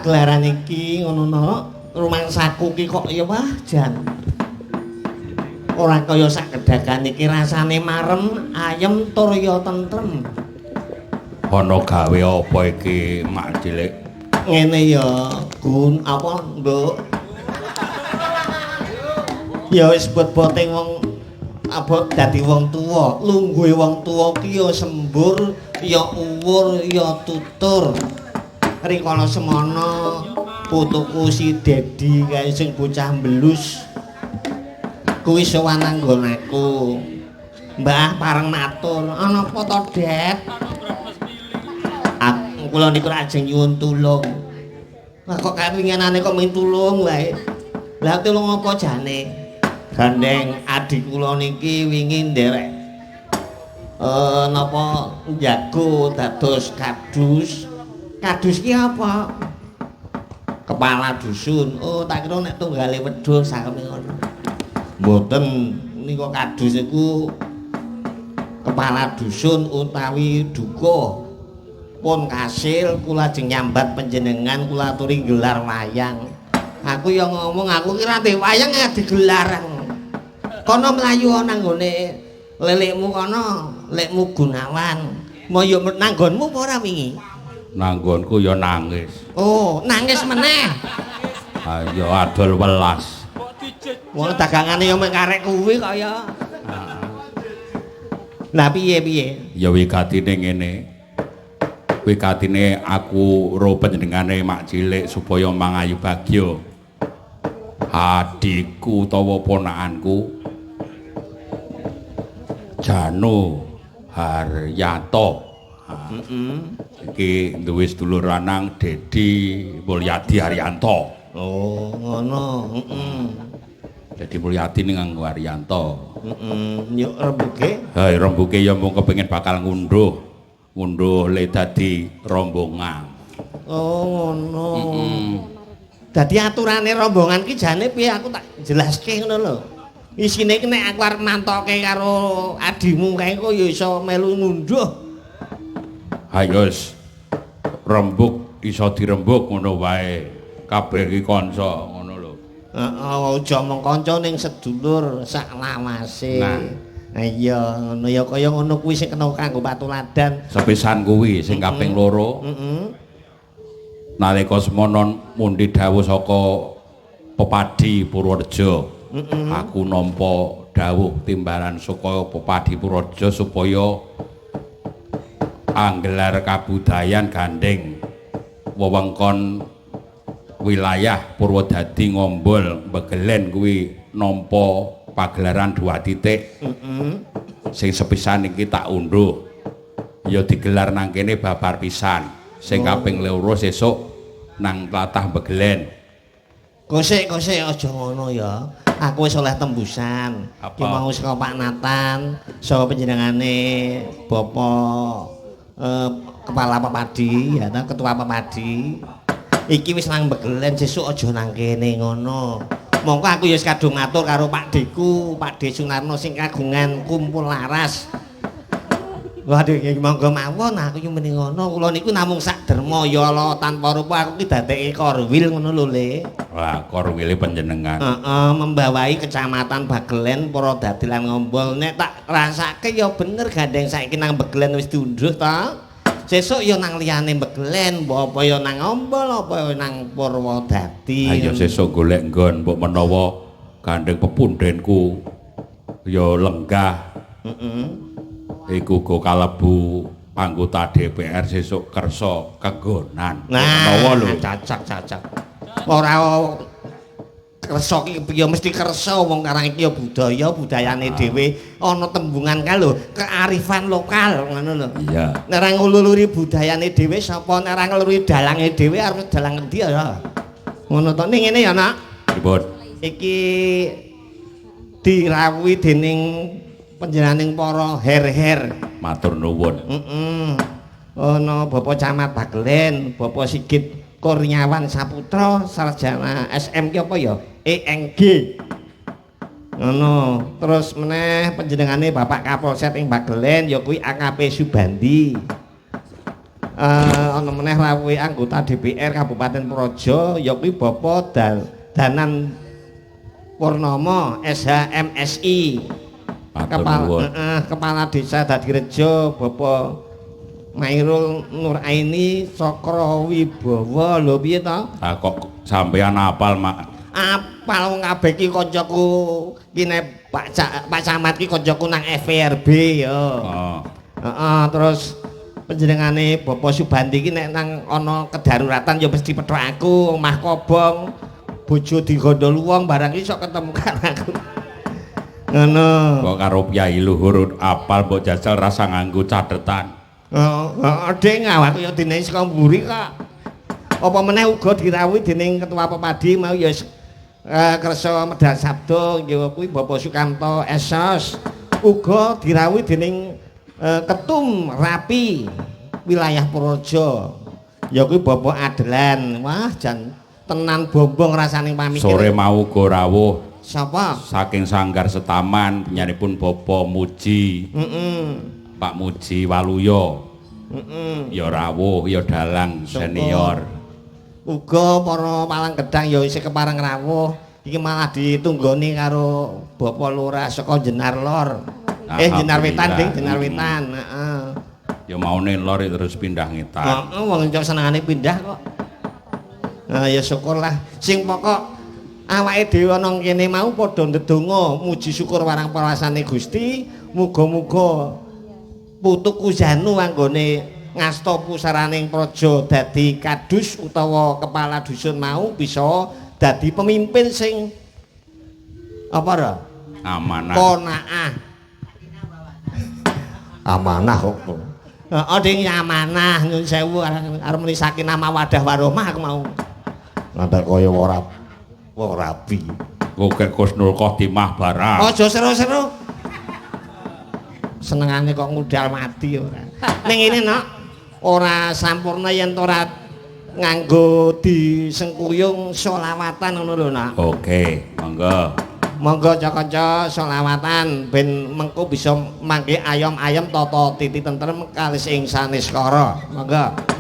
Pagelaran iki ngono no, rumangsaku ki kok ya wah jan. Ora kaya sak gedagan iki rasane marem, ayem tur ya tentrem. Ana gawe apa iki, Mak Cilik? Ngene ya, Gun, apa, Nduk? Ya wis bot-bote wong abot dadi wong tuwa, lungguhe wong tuwa ki ya sembur, ya uwur, ya tutur. Rikala semono putuku si Dedi kae sing bocah mbelus kuwi sowan nang nggon aku. Mbah pareng matur, ana apa to, Det? Aku kula niku ajeng nyuwun tulung. Lah kok kawinginane kok mung tulung wae. Lah tulung apa jane? Gandeng adik kula niki wingi nderek napa njago dados kadus. Kadus ki apa? Kepala dusun. Oh, tak kira nek tunggale wedhus sakmene ngono. Mboten, nika kadus iku kepala dusun utawi dukuh. Pun kasil kula ajeng nyambat panjenengan kula aturi gelar wayang. Aku ya ngomong aku ki ra wayang ya digelar. Kono mlayu nang nggone lelikmu kono, lekmu Gunawan. Moyo nang nggonmu apa ora wingi? Nanggonku ya nangis. Oh, nangis meneh. Ayo adol welas. Wong dagangane ya mek karek kuwi kok ya. Lah piye piye? Ya wigatine ngene. Wigatine aku ro panjenengane Mak Cilik supaya mangayu bagya. Adikku utawa ponakanku Janu Haryanto. Heeh. Iki duwe sedulur lanang Dedi Mulyadi Haryanto. Oh, ngono. Heeh. Dedi Mulyadi ning nganggo Haryanto. Heeh, yuk rembuke. Ha rembuke ya mung kepengin bakal ngunduh. Ngunduh le dadi rombongan. Oh, ngono. Heeh. Dadi aturane rombongan ki jane piye aku tak jelaske ngono lho. Isine ki nek aku arep mantoke karo adimu kae kok ya iso melu ngunduh. Ayo wis rembug iso dirembug ngono wae. Kabeh iki kanca ngono lho. Heeh, aja mung kanca ning sedulur sak lawase. Nah. Iya, ngono ya kaya ngono kuwi sing kena kanggo patuladan. Sepisan kuwi sing kaping loro. Heeh. Nalika semono mundi dawuh saka Pepadi Purworejo. Aku nampa dawuh timbalan saka Pepadi Purworejo supaya anggelar kabudayan gandeng wewengkon wilayah Purwodadi Ngombol Bagelen kuwi nampa pagelaran 2 titik. Sing sepisan iki tak unduh ya digelar nang kene babar pisan. Sing kaping loro sesuk nang tlatah Bagelen. Kosek kosek aja ngono ya. Aku wis oleh tembusan. Apa? Ki mau saka Pak Natan, saka panjenengane Bapak Kepala Pepadi, ya ta, Ketua Pepadi. Iki wis nang Bagelen sesuk aja nang kene ngono. Mongko aku ya wis kadung ngatur karo Pak Deku, Pak De Sunarno sing kagungan kumpul laras. Waduh, nggih monggo mawon aku yo muni ngono. Kula niku namung sak derma yala tanpa rupa aku ki dadeke korwil ngono lho, Le. Wah, korwile panjenengan. Heeh, membawahi Kecamatan Bagelen, Purwodadi lan Ngombol. Nek tak rasake ya bener gandeng saiki nang Bagelen wis diunduh ta. Sesuk ya nang liyane Bagelen, mbok apa ya nang Ngombol, apa ya nang Purwodadi. Ayo sesuk golek nggon mbok menawa gandeng pepundenku ya lenggah. Heeh. Iku uga kalebu anggota DPR sesuk kersa kenggonan. Nah, menawa lho. Cacak cacak. Ora kersa ki piye mesti kersa wong karang iki ya budaya, budayane dhewe ana tembungan kae lho, kearifan lokal ngono lho. Iya. Nek ora nguluri budayane dhewe sapa nek ora ngluri dalange dhewe arep dalang endi ya. Ngono to ning ngene ya, Nak. Pripun? Iki dirawuhi dening panjenenganing para her-her. Matur nuwun. Heeh. Ana Bapak Camat Bagelen, Bapak Sigit Kurniawan Saputra, sarjana SM ki apa ya? ENG. Ngono. Terus meneh panjenengane Bapak Kapolsek ing Bagelen ya kuwi AKP Subandi. Ana meneh rawuhe anggota DPR Kabupaten Purworejo ya kuwi Bapak Danan Purnomo SHMSI. Kepala Desa Dadirejo Bapak Mairul Nuraini Cakra Wibawa. Lho piye to? Ah kok sampean apal, Mak? Apal wong kabeh ki kancaku ki nek Pak Camat ki kancaku nang FRB ya. Oh. Heeh, terus panjenengane Bapak Subandi ki nek nang ana kedaruratan ya mesti pethok aku, omah kobong, bojo digondol wong barang iki sok ketemu karo aku. Ngono. Kok karo Kyai Luhur apal mbok jajal rasa nganggo catetan. Heeh, ding awakku ya dinehi saka mburi kok. Apa meneh uga dirawuhi dening Ketua Pepadi mau ya kersa medal sabda ya kuwi Bapak Sukamto Esos. Uga dirawuhi dening Ketum Rapi wilayah Purworejo. Ya kuwi Bapak Adelan. Wah, jan tenan bombong rasane pamikir. Sore mau uga rawuh. Sapa? Saking Sanggar Setaman penyanipun Bapak Muji. Heeh. Pak Muji Waluyo. Heeh. Ya rawuh, ya dalang senior. Uga para palang gedang ya isih kepareng rawuh. Iki malah ditunggoni karo Bapak Lurah saka Jenar Lor. Jenar Wetan ding, Jenar Wetan. Heeh. Ya maune lor terus pindah ngetan. Heeh, wong cok senengane pindah kok. Nah, ya syukurlah. Sing pokok awake dhewe ana kene mau padha ndedonga muji syukur marang parasane Gusti, muga-muga putuku Janu anggone ngasta pusaraning praja dadi kadus utawa kepala dusun mau bisa dadi pemimpin sing apa ra? Amanah. Qanaah. Amanah kok. Heeh, ding amanah nyun sewu arep muni sakinah mawaddah warahmah aku mau. Ngantar kaya ora wong rabi. Kok Kusnul Khotimah barang. Aja seru-seru. Senengane kok ngudal mati ora. Ning ngene nok, ora sampurna yen ora nganggo disengkuyung sholawatan ngono lho nak. Oke, monggo. Monggo kanca-kanca sholawatan ben mengko bisa mangke ayom-ayom tata titi tentrem kalis ing saniskara. Monggo.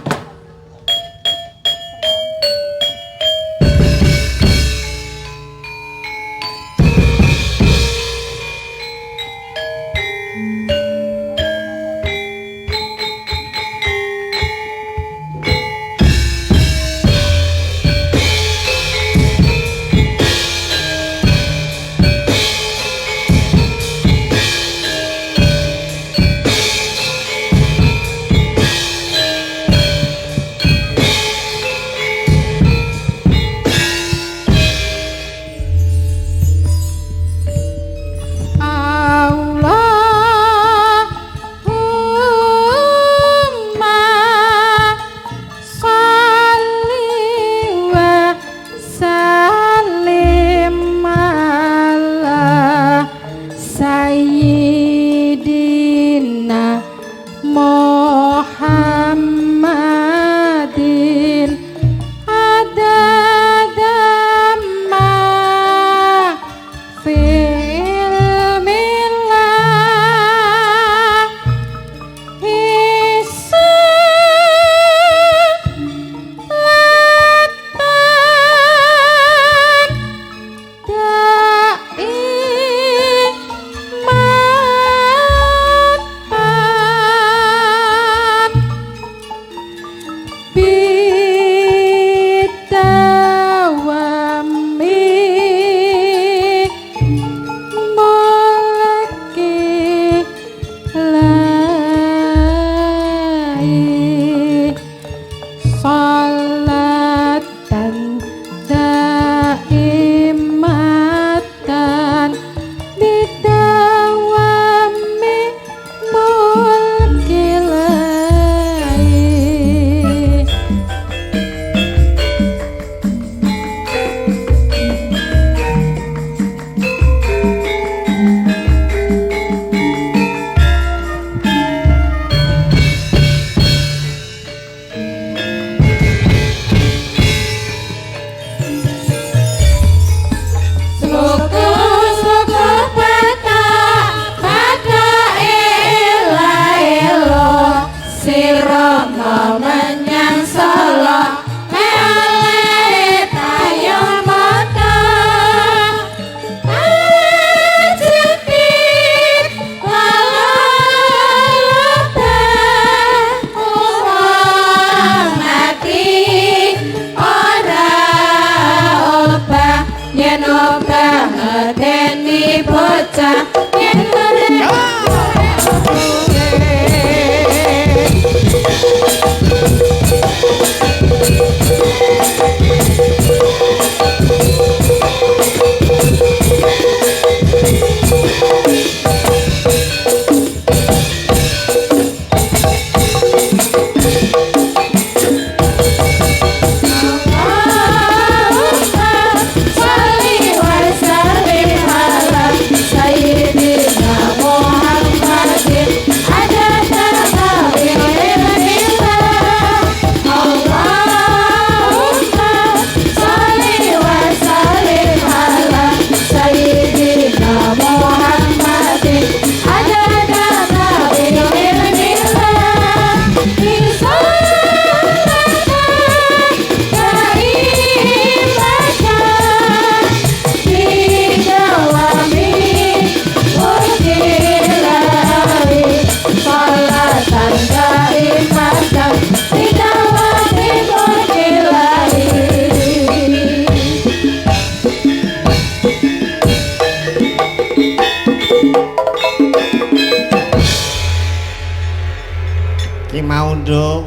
Yen obah medeni bocah yen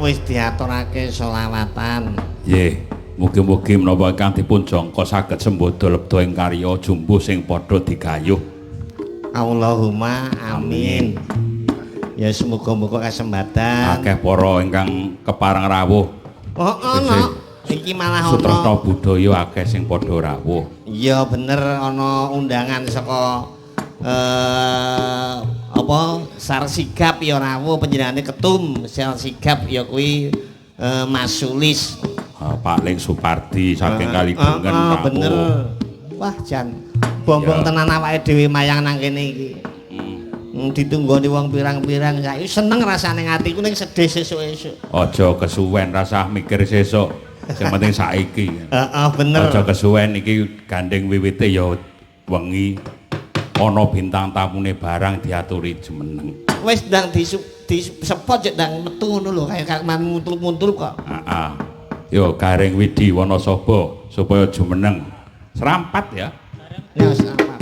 Wis diaturake selawatan. Nggih, mugi-mugi menapa ingkang dipun jangka saged sembodo lebda ing karya jumbuh sing padha digayuh. Allahumma amin. Ya semoga-moga kesempatan. Akeh para ingkang kepareng rawuh. Oh, ana. Iki malah ana sutresna budaya akeh sing padha rawuh. Iya bener, ana undangan saka apa Sarsigap ya rawuh, panjenengane ketum Sarsigap ya kuwi Mas Sulis. Pak Ling Supardi saking Kalidengen rawuh. Bener. Wah jan bombong tenan awake dhewe mayang nang kene iki. Ditunggoni wong pirang-pirang saiki seneng rasane atiku ning sedih sesuk-esuk. Aja kesuwen, rasah mikir sesuk. Sing penting saiki. Heeh, bener. Aja kesuwen iki gandeng wiwite ya wengi. Ana bintang tamune barang diaturi jumeneng. Wis ndang disepot jek ndang metu ngono lho, kaya kaman muntul-muntul kok. Heeh. Yo Gareng Widi Wanasaba supaya jumeneng. Serampat ya. Ya serampat.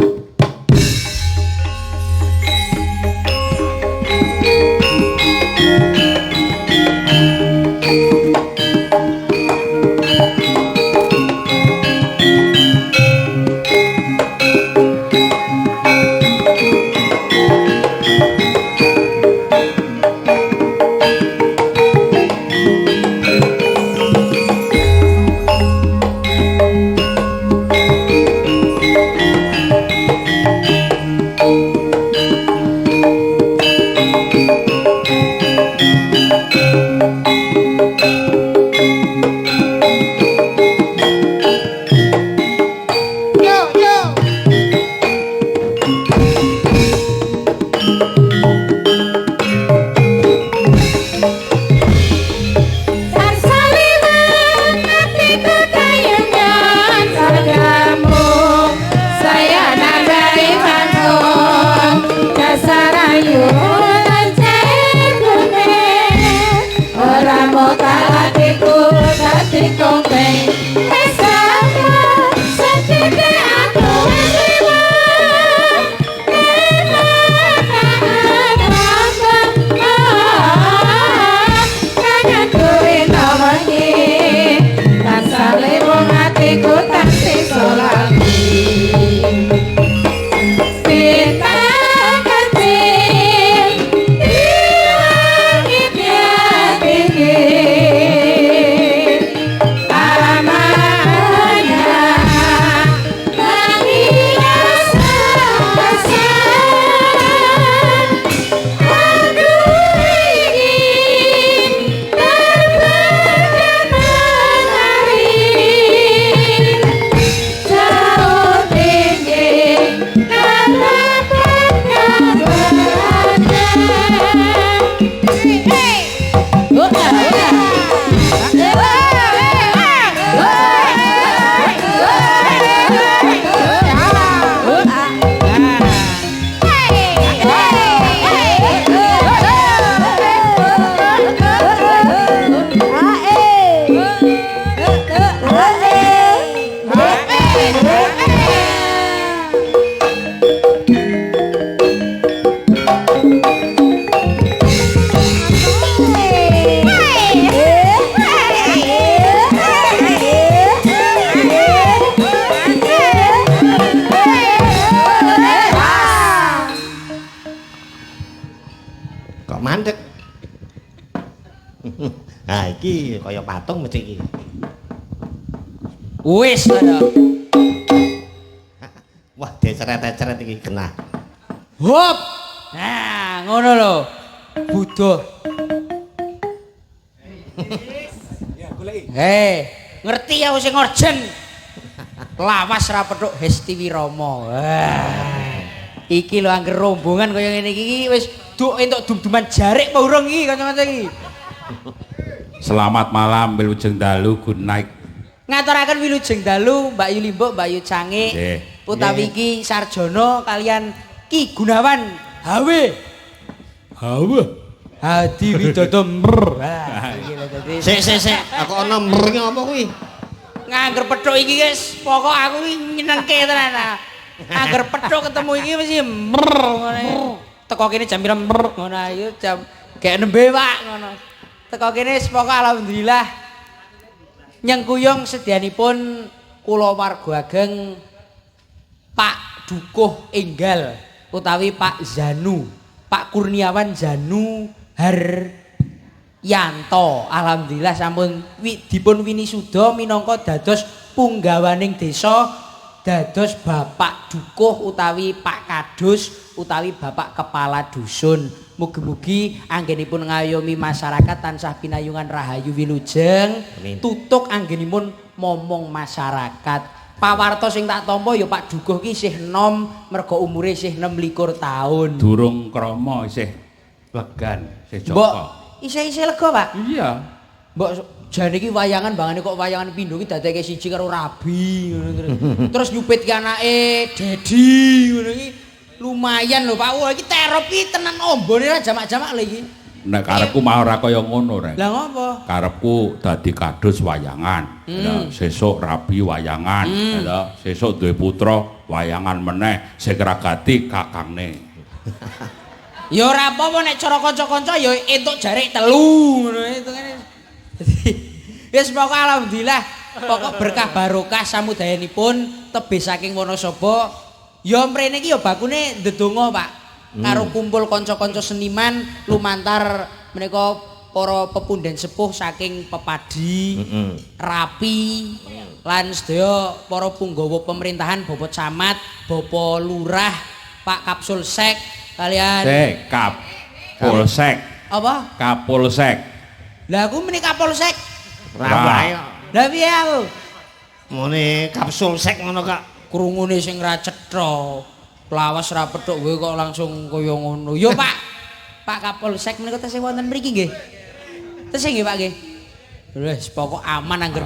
ya kaya patung mesti iki. Wis ta. Wah, deceret-deceret iki genah. Hop. Nah, ngono lho. Buddha. Ya, goleki. Hei, ngerti ya sing orjen. Lawas ra petuk Hesti Wirama. Wah. Iki lho angger rombongan kaya ngene iki wis duk entuk dum-duman jarik apa urung iki kanca-kanca iki. Selamat malam, wilujeng dalu, good night. Ngaturaken wilujeng dalu Mbak Yu Limbuk, Mbak Yu Cange. Nggih. Utawi Ki Sarjono kalian Ki Gunawan HW. HW. Hadi Widodo Mr. Wah, iki lho dadi. Sik sik sik, aku ana mr ki apa kuwi? Ngangger pethuk iki wis pokok aku iki nyenengke tenan. Angger pethuk ketemu iki mesti mr ngono. Teko kene jam pira mr ngono ayo jam gek nembe Pak ngono. Teko kene wis pokok alhamdulillah nyengkuyung sedyanipun kula warga ageng Pak Dukuh Enggal utawi Pak Zanu, Pak Kurniawan Zanu Haryanto. Alhamdulillah sampun dipun winisuda minangka dados punggawaning desa, dados Bapak Dukuh utawi Pak Kadus utawi Bapak Kepala Dusun. Mugi-mugi anggenipun ngayomi masyarakat tansah pinayungan rahayu wilujeng, tutuk anggenipun momong masyarakat. Pawarto sing tak tampa ya Pak Dukuh ki isih enom mergo umure isih 26 taun. Durung krama isih legan, isih Mbok joko. isih-isih lega, Pak. Iya. Mbok jane iki wayangan bangane kok wayangan pindho ki dadekke siji karo rabi ngono terus. Terus nyupit ki anake Dedi ngono iki lumayan lho Pak. Wah iki terop ki tenan ombone ra jamak-jamak lho iki. Nek karepku mah ora kaya ngono rek. Lah ngopo? Karepku dadi kadus wayangan. Ya, sesuk rabi wayangan, ya, sesuk duwe putra wayangan meneh, sing ragati kakangne. Ya ora apa-apa nek cara kanca-kanca ya entuk jarik telu ngono hitungane. Wis pokok alhamdulillah, pokok berkah barokah samudayanipun tebih saking Wonosobo. Ya mrene iki ya bakune ndedonga, Pak. Karo kumpul kanca-kanca seniman lumantar menika para pepunden sepuh saking Pepadi, Rapi, lan sedaya para punggawa pemerintahan, Bapak Camat, Bapak Lurah, Pak Kapsulsek kalian Sek, Kapolsek. Apa? Kapolsek. Lah aku meni Kapolsek. Ora wae kok. Lah piye aku? Mune kapsulsek ngono kok. Krungune sing ra cetha. Lawas ra pethuk kowe kok langsung kaya ngono. Yo Pak. Pak Kapolsek menika tesih wonten mriki nggih. Tesih nggih Pak nggih. Wis pokok aman angger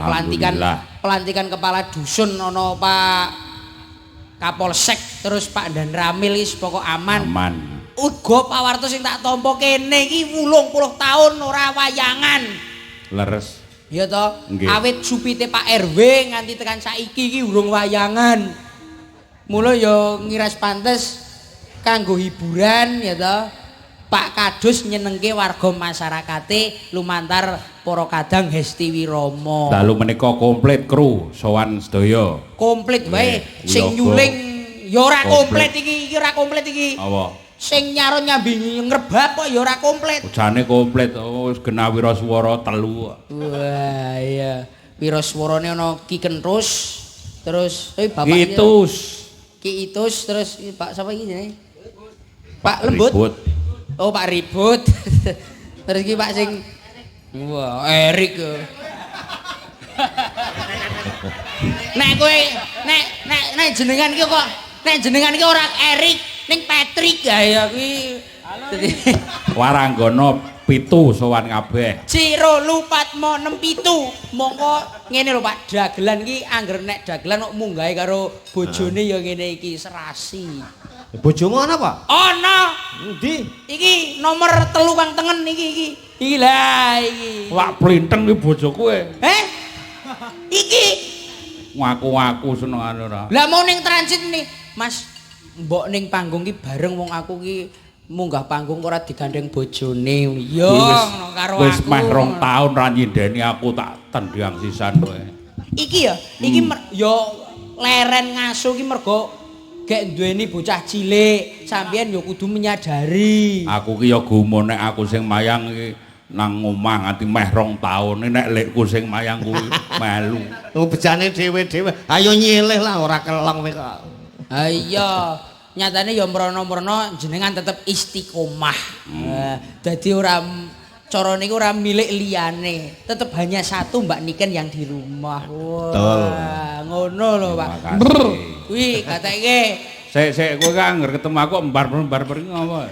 pelantikan kepala dusun ana Pak Kapolsek terus Pak Danramil wis pokok aman. Aman. Uga pawarto sing tak tampa kene iki 80 tahun ora wayangan. Leres. Iya toh, awit supite Pak RW nganti tekan saiki iki urung wayangan. Mula ya ngiras pantes kanggo hiburan ya toh. Pak Kadus nyenengke warga masyarakate lumantar para kadang Hesti Wirama. Dalu menika komplit kru sowan sedaya. Komplit wae sing nyuling ya ora komplit iki, iki ora komplit iki. Apa? Sing nyaron nyambi ngrebab kok ya ora komplit. Jane komplit, oh wis genah wiraswara telu. Wah iya, wiraswarane ana Ki Kenthus, terus bapak Itus. Ki Itus terus Pak sapa iki jenenge? Pak Lembut. Ribut. Oh Pak Ribut. Terus iki Pak sing wah Erik. Nek kowe nek nek nek jenengan iki kok nek jenengan iki ora Erik ning Patrick ya ya kuwi. Waranggana 7 sowan kabeh. 2 4 6 7. Mongko ngene lho Pak, dagelan iki angger nek dagelan kok munggahe karo bojone ya ngene iki serasi. Bojomu ana apa? Ana. Endi? Iki nomor 3 kang tengen iki iki. Iki lah iki. Wak plinteng iki bojoku e. Heh? Iki ngaku-ngaku senengane ora. Lah mau ning transit nih, Mas. Mbok ning panggung ki bareng wong aku ki munggah panggung ora digandeng bojone. Ya ngono karo aku. Wis meh 2 tahun ra nyindeni aku tak tendang sisan kowe. Iki ya, iki ya leren ngaso ki mergo gek duweni bocah cilik, sampeyan ya kudu menyadari. Aku ki ya gumun nek aku sing mayang iki Nang omah nganti meh 2 taun nek lekku sing mayang kuwi melu. Oh bejane dhewe-dhewe. Ayo nyilih lah ora kelong kowe kok. Ha iya, nyatane ya mrono-mrono jenengan tetep istiqomah. Dadi ora cara niku ora milik liyane. Tetep hanya satu Mbak Niken yang di rumah. Wah, ngono lho, Pak. Kuwi kateke. Sik kowe kan angger ketemu aku embar-embar ngopo.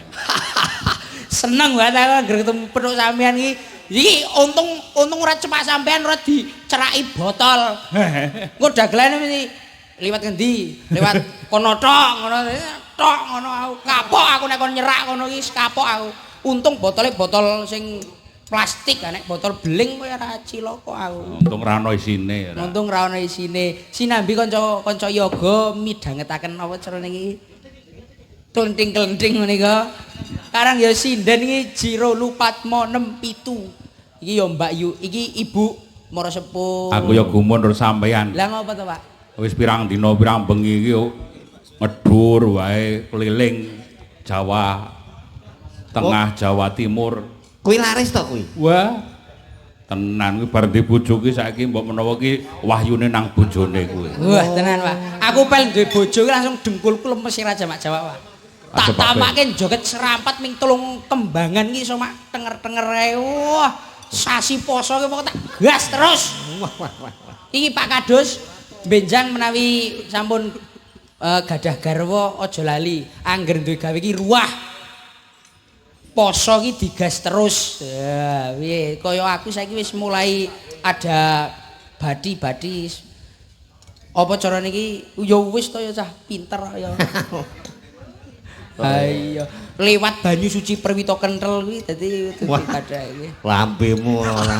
Seneng banget aku angger ketemu petuk sampean iki. Iki untung ora cepak sampean ora diceraki botol. Engko dagelane mesti liwat ngendi? Lewat kono tok ngono. Tok ngono aku. Kapok aku nek kon nyerak kono iki kapok aku. Untung botole botol sing plastik, nek botol beling kowe ora cilaka aku. Untung ra ono isine. Untung ra ono isine. Sinambi kanca-kanca yoga midhangetaken apa carane iki? Klenting-klenting menika. Karang ya sinden iki Jiro Lupatmo 67. Iki ya Mbak Yu, iki Ibu Mara Sepuh. Aku ya gumun karo sampean. Lah ngopo to, Pak? Wis pirang dina pirang bengi iki ngedur wae keliling Jawa Tengah, Jawa Timur. Kuwi laris to kuwi? Wah. Tenan kuwi bar duwe bojo ki saiki mbok menawa ki wahyune nang bojone kuwi. Wah, tenan, Pak. Aku pel duwe bojo ki langsung dengkulku lemes ora jamak-jamak, Pak. Tak tamake joget serampat ming 3 kembangan ki iso mak tenger-tenger ae. Wah, sasi poso ki pokoke tak gas terus. Wah, wah, wah. Iki Pak Kadus benjang menawi sampun gadah garwa aja lali. Angger duwe gawe ki ruwah. Poso ki digas terus. Ya, piye kaya aku saiki wis mulai ada bati-bati. Apa carane iki? Ya wis to ya cah pinter ya. Ha iya, lewat banyu suci perwito kenthel kuwi dadi kada iki. Lambemu ora.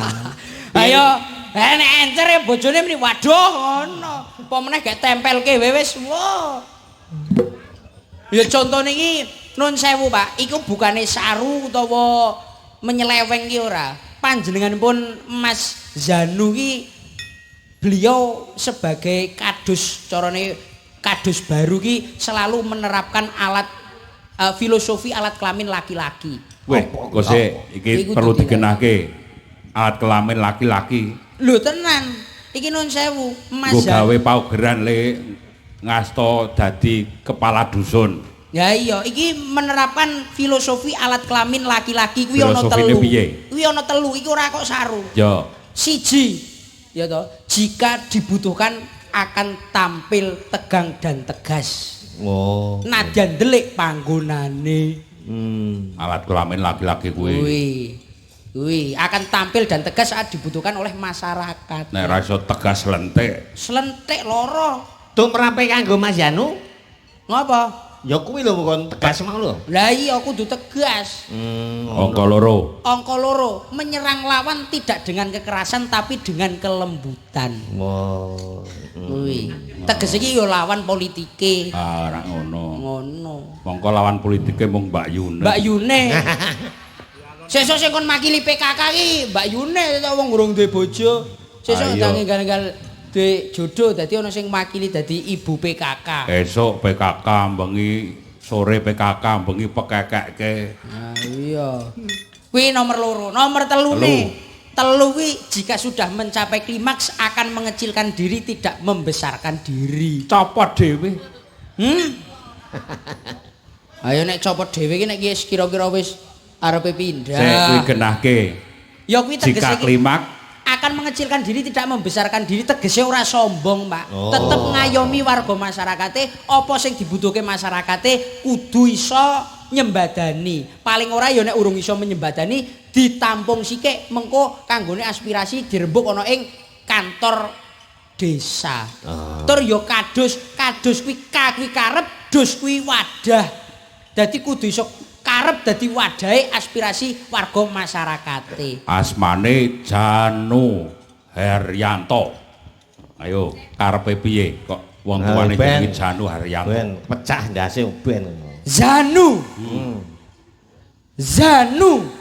Ayo, nek encer ya bojone muni waduh ngono. Apa meneh gak tempelke wis wah. Ya contone iki nun sewu Pak, iku bukane saru utawa menyeleweng ki ora. Panjenenganipun Mas Zanu ki beliau sebagai kadus carane kadus baru ki selalu menerapkan alat filosofi alat kelamin laki-laki. Weh, kok sik iki perlu digenahke. Alat kelamin laki-laki. Lho tenan, iki nun sewu Mas Zanu gawe paugeran le ngasto dadi kepala dusun. Ya iya, iki menerapkan filosofi alat kelamin laki-laki kuwi ana telu. Kuwi ana telu, iki ora kok saru. Ya. Siji, ya toh, jika dibutuhkan akan tampil tegang dan tegas. Oh. Nadyan ndelik panggonane. Alat kelamin laki-laki kuwi. Kuwi akan tampil dan tegas saat dibutuhkan oleh masyarakat. Nek ra iso tegas lentik. Slentik loro. Tumrape kanggo Mas Yanu? Ngopo? Ya kuwi lho kon tegas mau lho. Lah iya kudu tegas. Angka loro. Angka loro, menyerang lawan tidak dengan kekerasan tapi dengan kelembutan. Wah. Kuwi. Teges iki ya lawan politike. Ah, ora ngono. Ngono. Mongko lawan politike mung Mbak Yune. Mbak Yune. Sesuk sing kon makili PKK ki Mbak Yune wong urung duwe bojo. Sesuk ndang enggal-enggal duwe jodoh dadi ana sing makili dadi ibu PKK. Esuk PKK bengi sore PKK bengi pekekekke. Nah iya. Kuwi nomor loro, nomor telune. Telu kuwi jika sudah mencapai klimaks akan mengecilkan diri tidak membesarkan diri. Copot dhewe. Ayo nek copot dhewe iki nek kira-kira wis arepe pindah. Sik kuwi genahke. Ya kuwi tegese jika klimaks akan mengecilkan diri tidak membesarkan diri tegese ora sombong Pak. Oh. Tetep ngayomi warga masyarakate, apa sing dibutuhke masyarakate kudu iso nyembadani. Paling ora ya nek urung iso menyembadani ditampung sikik mengko kanggone aspirasi dirembuk ana ing kantor desa. Oh. Tur ya kadus, kadus kuwi ka kuwi karep, dus kuwi wadah. Dadi kudu iso karep dadi wadahe aspirasi warga masyarakate. Asmane Janu Haryanto. Ayo, karepe piye kok wong tuane jenenge Janu Haryanto? Ben pecah ndase ben. Zanu. Zanu.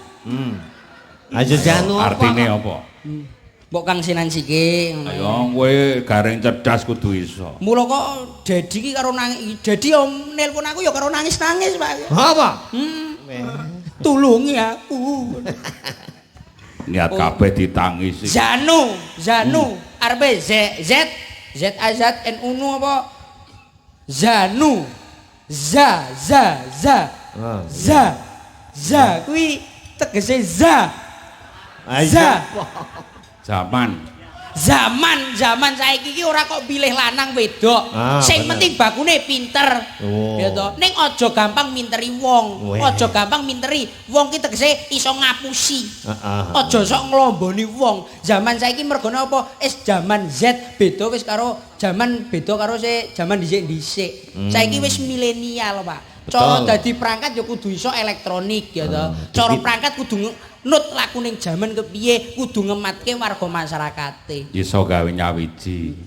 Ayo Janu artine apa? Mbok Kang Sinan sike ngono. Ayo kowe garing cerdas kudu iso. Mula kok Dedi ki karo nangis, Dedi yo nelpon aku ya karo nangis-nangis, Pak. Apa? Tulungi aku. Niat kabeh ditangisi. Zanu, Zanu, arepe Z Z Z A Z N U N apa? Zanu. Za za za. Za. Za kuwi tegese za. Za. Zaman. Zaman zaman saiki iki ora kok pilih lanang wedok. Sing penting bakune pinter. Ya to. Ning aja gampang minteri wong. Aja gampang minteri wong ki tegese iso ngapusi. Aja sok nglomboni wong. Zaman saiki mergone apa? Wis zaman Z beda wis karo zaman beda karo sing zaman dhisik-dhisik. Saiki wis milenial, Pak. Cara dadi perangkat ya kudu iso elektronik ya to. Cara perangkat kudu nut laku ning jaman kepiye, kudu ngematke warga masyarakate. Iso gawe nyawiji.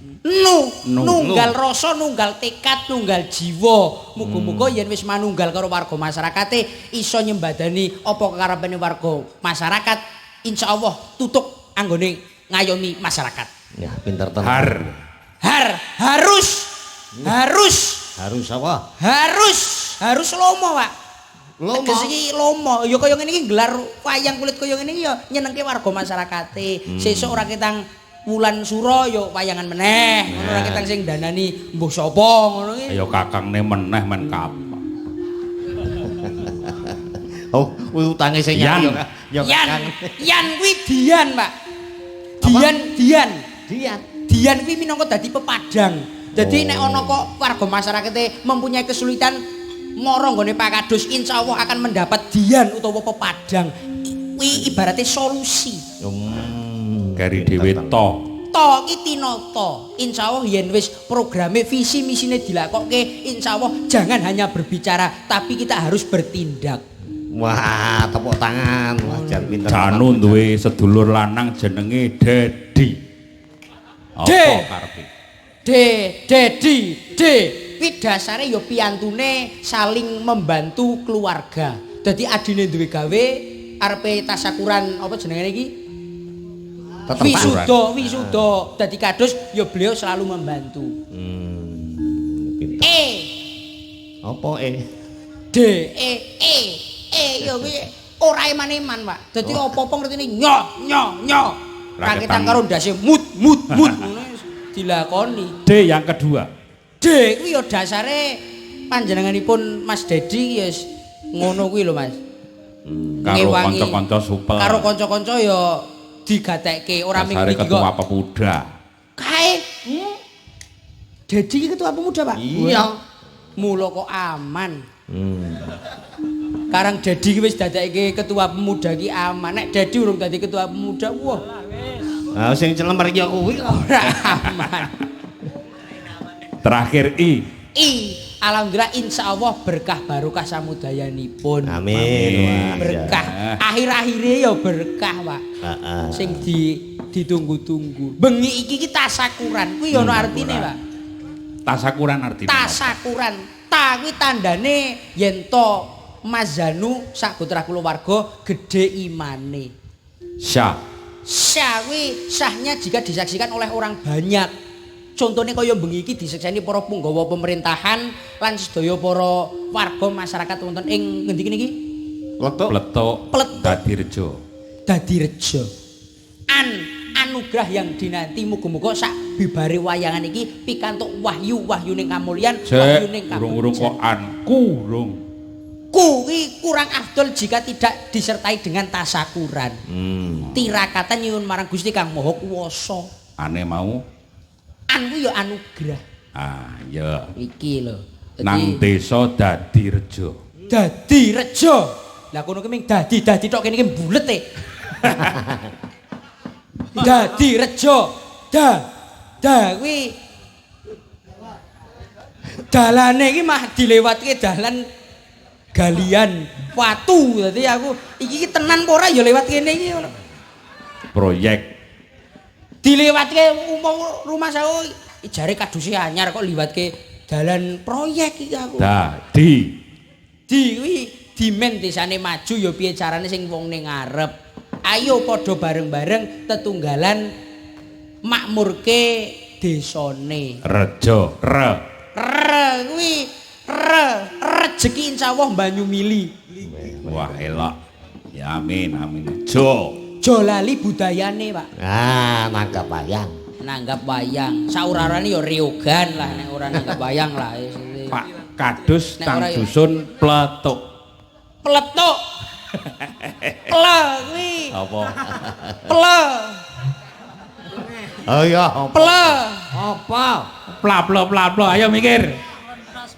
Nunggal rasa, nunggal tekad, nunggal jiwa. Muga-muga yen wis manunggal karo warga masyarakate iso nyembadani apa kekarepane warga masyarakat, insyaallah tutuk anggone ngayomi masyarakat. Ya, pinter tenan. Har harus harus harus apa? Harus lomo, Pak. Lomo. Tegese iki lomo. Ya kaya ngene iki nggelar wayang kulit kaya ngene iki ya nyenengke warga masyarakate. Sesuk ora ketang wulan sura ya wayangan meneh. Ngono ora ketang sing danani mbuh sapa ngono iki. Ya kakangne meneh men kapan. Oh, kuwi utange sing Yan. ya Yan. Yan kuwi Dian, Pak. Dian, Dian. Dian. Dian kuwi minangka dadi pepadang. Dadi nek ana kok warga masyarakate mempunyai kesulitan mara nggone Pak Kadus, insyaallah akan mendapat dian utawa pepadang. Kuwi ibarate solusi. Keri dhewe to. To iki tinata. Insyaallah yen wis programe visi misine dilakokke, insyaallah jangan hanya berbicara tapi kita harus bertindak. Wah, tepuk tangan. Wah, jan pinter. Janu duwe sedulur lanang jenenge Dedi. Apa karepe? D, Dedi, D. Kuwi dasare ya piyantune saling membantu keluarga. Dadi adine duwe gawe arepe tasakuran apa jenenge iki? Wisuda, wisuda. Dadi kadus ya beliau selalu membantu. Pinter. E. Apa E? D E E E ya kuwi ora eman-eman, Pak. Dadi apa-apa ngertine nyo nyo nyo. Rakitan karo ndase mut mut mut ngono dilakoni. D yang kedua. D kuwi ya dasare panjenenganipun Mas Dedi ya ngono kuwi lho, Mas. Karo kanca-kanca supel. Karo kanca-kanca ya digatekke ora ming iki kok. Ketua pemuda. Kae. Dedi iki ketua pemuda, Pak. Iya. Mula kok aman. Karang Dedi iki wis dadekke ketua pemuda iki aman. Nek Dedi urung dadi ketua pemuda, wah. Ah sing celemer ya kuwi kok ora aman. Terakhir I. I. Alhamdulillah insyaallah berkah barokah samudayanipun. Amin. Berkah. Akhir-akhire ya berkah, Pak. Heeh. Sing ditunggu-tunggu. Bengi iki ki tasakuran. Kuwi ya ana artine, Pak. Tasakuran artine. Tasakuran. Ta kuwi tandane yen to Mas Zanu sak gotrah kulawarga gedhe imane. Syah. Syah kuwi sahnya jika disaksikan oleh orang banyak. Contohnya kaya bengi iki disekseni para punggawa pemerintahan lan sedaya para warga masyarakat wonten ing ngendi niki? Pletuk. Pletuk. Dadirejo. Dadirejo. Anugerah yang dinanti muga-muga sak bibare wayangan iki pikantuk wahyu wahyuning kamulyan, wahyuning kabegjan. Urung-urung kok an kurung. Kuwi kurang afdol jika tidak disertai dengan tasakuran. Tirakatan nyuwun marang Gusti Kang Maha Kuwasa. Ane mau an kuwi ya anugerah. Ah, iya. Iki lho. Nang desa Dadirejo. Dadirejo. Lah kono ki ming dadi-dadi tok kene iki mbulet e. Dadirejo. Da. Da kuwi dalane iki mah dilewatke dalan galian watu. Dadi aku iki tenan apa ora ya lewat kene iki ngono. Proyek dilewatke umum rumah saya jare kaduse anyar kok liwatke dalan proyek iki aku. Dadi di kuwi dimen desane maju ya piye carane sing wong ning ngarep. Ayo padha bareng-bareng tetunggalan makmurke desane. Rejo, re. Re kuwi re rejeki insyaallah banyu mili. Wah elok. Ya amin amin. Jo. Aja lali budayane, Pak. Ah, nanggap wayang. Nanggap wayang. Saurarane ya riogan lah nek ora nanggap wayang lah. Pak Kadus Nek tang ora ya. dusun Pletuk. Pletuk. Ple kuwi. Apa? Ple. Oh iya, apa? Ple. Apa? Pla pla pla pla, ayo mikir.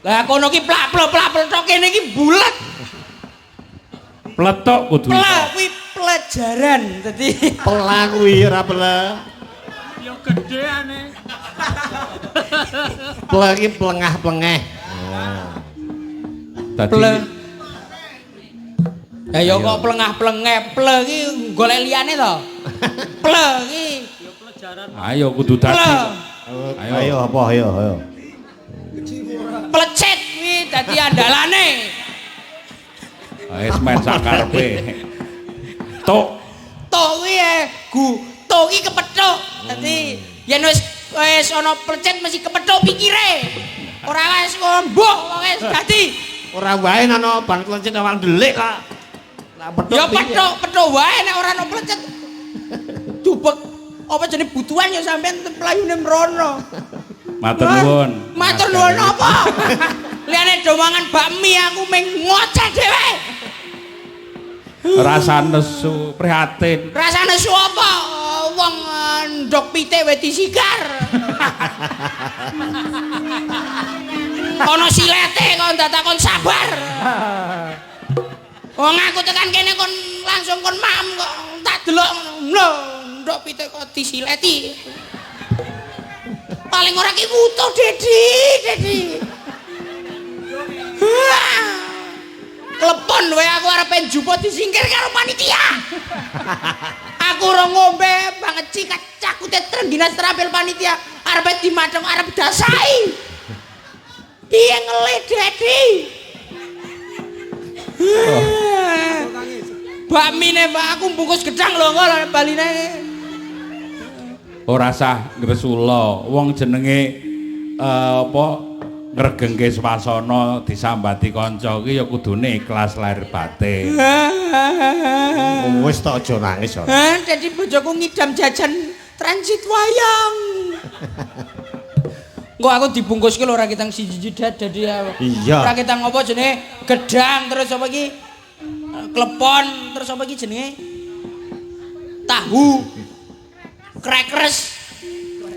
Lah kono ki plak ple plak ple tok kene iki bulet. Pletuk kudu. Ple kuwi pelajaran. Dadi Pela kuwi ora pele. Ya gedeane. Ple iki plengah-plengeh. Dadi ple. Ya ya kok plengah-plengeh, ple iki golek liyane to. Ple iki. Ayo kudu Ple. dadi. Ayo. Ayo apa ayo ayo. Plecet kuwi dadi andalane. Wis men sakarepe. Tuk. Tok kuwi gu, tok iki kepethuk. Dadi yen wis wis ana plecet mesti kepethuk pikire. Ora wis mbuh wis dadi. Ora wae ana bang plencet awang delik kok. Lah petuk. Ya pethuk, pethuk wae nek ora ana plecet. Dubek apa jenenge butuhan ya sampean mlayune mrono. Matur nuwun. Matur nuwun apa? Liyane do mangan bakmi aku mung ngoceh dhewe. Rasa nesu prihatin. Rasane nesu apa? Wong ndok pitik wis disigar. Ana silete kok dadak kon sabar. Wong aku tekan kene kon langsung kon mam kok tak delok ngono. Lho, ndok pitik kok disileti. Paling ora ki wutuh Dedi, Dedi. Klepon wae aku arep njupuk disingkir karo panitia. Aku ora ngombe banget cikat cakute trengginas terampil panitia arep dimadheng arep dasai. Piye ngelih Dedi? Bakmine Pak aku bungkus gedang lho kok baline. Ora sah ngresula, wong jenenge apa ngregengke swasana disambati kanca ki ya kudune ikhlas lahir batin. Wis tok aja nangis ora. Dadi bojoku ngidam jajan transit wayang. Engko aku dibungkuske lho ora ketang siji dat dadi Iya. Ora ketang apa jenenge gedang terus apa iki klepon terus apa iki jenenge tahu krekres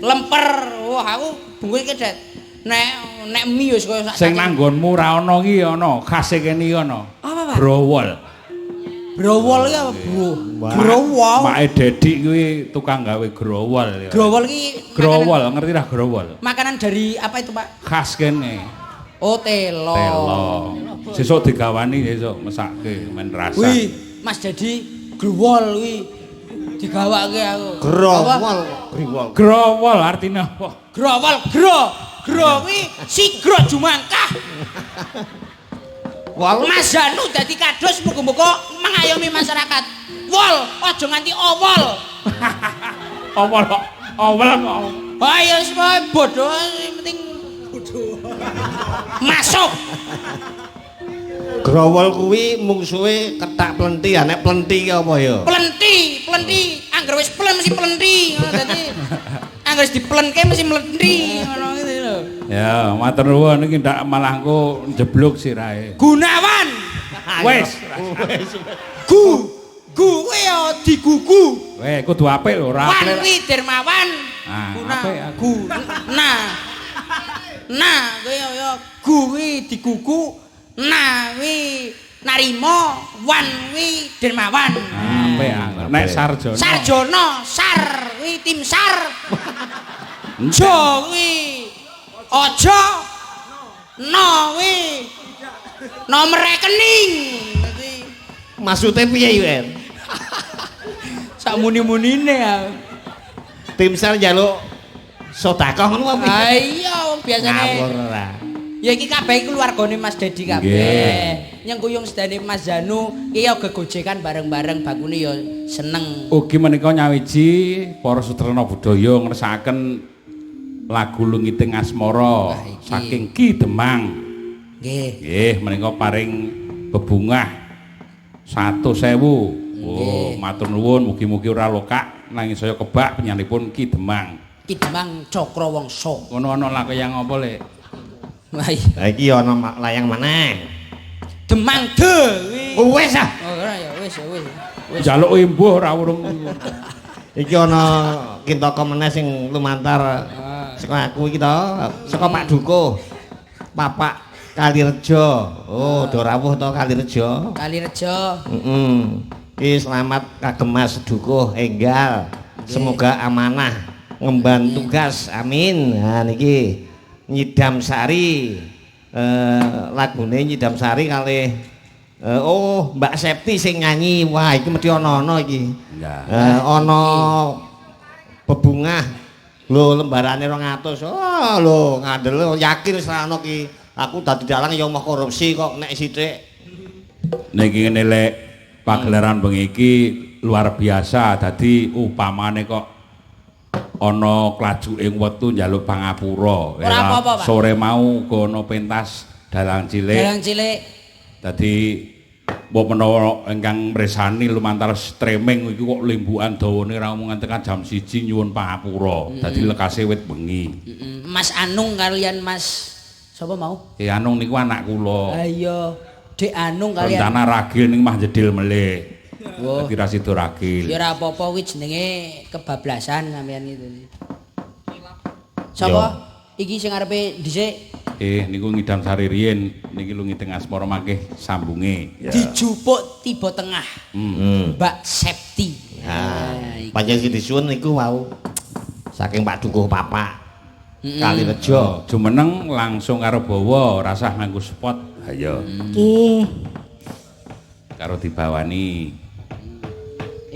lemper. Wah aku bungkuske dat. Nek nek mie wis kaya sak Sing nanggonmu ora ana ki ana, khase kene iki ana. Apa, Pak? Browol. Browol ki apa, Bro? Growol. Make Dedik kuwi tukang gawe growol. Ya. Growol ki Growol, ngerti ra growol? Makanan dari apa itu, Pak? Khas kene. Oh, telo. Telo. Sesuk digawani sesuk mesake men rasa. Wih, Mas Dedi growol kuwi digawake aku. Growol, growol. Growol artine apa? Growol, gro. Gro kuwi sigro jumangkah. Wol Mas Janu dadi kadus muga-muga mengayomi masyarakat. Wol, aja nganti owol. Owol kok. Owol kok. Ayo wis bodoh sing penting bodoh. Masuk. Growol kuwi mungsuhe kethak plenti, ya nek plenti ki apa ya? Plenti, plenti. Angger wis plen mesti plenti. Ngono dadi angger wis diplenke mesti mlenti ngono gitu lho. Ya, matur nuwun iki ndak malah engko njeblug sirahe. Gunawan. Wis. Gu. Gu kuwi ya digugu. Weh, kudu apik lho, ora Wan apik. kuwi dermawan. Ah, Guna. apik aku. Gu. Nah. Nah, kuwi ya gu kuwi digugu. Nah kuwi narima, wan kuwi dermawan. Apik aku. Nek sarjana. Sarjana, sar kuwi tim sar. Jo kuwi aja. No kuwi nomor rekening. Dadi Maksude piye iki? sak muni-munine ya. Tim sar njaluk sedekah ngono apa piye? Ah iya wong biasane. Ngawur ora. Ya iki kabeh keluargane Mas Dedi kabeh. Nyengkuyung sedane Mas Janu iki ya gegojekan bareng-bareng bakune ya seneng. Ugi menika nyawiji para sutrana budaya ngersakaken lagu Lungiting Asmara saking Ki Demang. Nggih. Nggih, menika paring bebungah 100.000. Oh, matur nuwun, mugi-mugi ora lokak nanging saya kebak penyanipun Ki Demang. Ki Demang Cakrawangsa. Ngono ana layang apa, Lek? Wah, iya. Lah iki ana layang maneh. Demang de kuwi. Wis ah. Oh, ora ya wis ya wis. Wis. Njaluk imbuh ora urung. Iki ana kintaka meneh sing lumantar saka aku iki to, saka Pak Dukuh. Papak Kalirejo. Oh, do rawuh to Kalirejo. Kalirejo. Heeh. Iki selamat kagem Mas Dukuh enggal. Semoga amanah ngemban tugas. Amin. Nah niki Nyidam Sari. Lagune Nyidam Sari kalih oh Mbak Septi sing nyanyi. Wah, iki mesti ana-ana iki. Ya. Ana bebungah. Lho lembarane 200. Oh, lho ngandel yakin wis ora ana ki. Aku dadi dalang ya mah korupsi kok nek sithik. Niki ngene Lek, pagelaran bengi iki luar biasa. Dadi upamane kok ana klajuking wektu njaluk pangapura. Ora apa-apa, Pak. Sore mau uga ana pentas dalang cilik. Dalang cilik. Dadi mbok menawa ingkang mresani lumantar streaming iki kok limbukan dawane ra omongan tekan jam 1 nyuwun pangapura. Dadi lekase wit bengi. Mas Anung kalian Mas sapa mau? Anung niku anak kula. Ha iya, Dik Anung kalian. Rencana ragil ning mah jedil melih. Wah. Dadi ra sida ragil. Ya ora apa-apa kuwi jenenge kebablasan sampean gitu. Sapa? Iki sing arepe dhisik Niku ngidam sari riyin niki lungi teng asmara mangke sambunge. Ya. Dijupuk tiba tengah. Mbak Septi. Nah, pancen sing disuwun niku wau saking Pak Dukuh Papak. Kalirejo. Jumeneng langsung karo bawa, rasah nganggo spot. Ha iya. Nggih. Karo dibawani.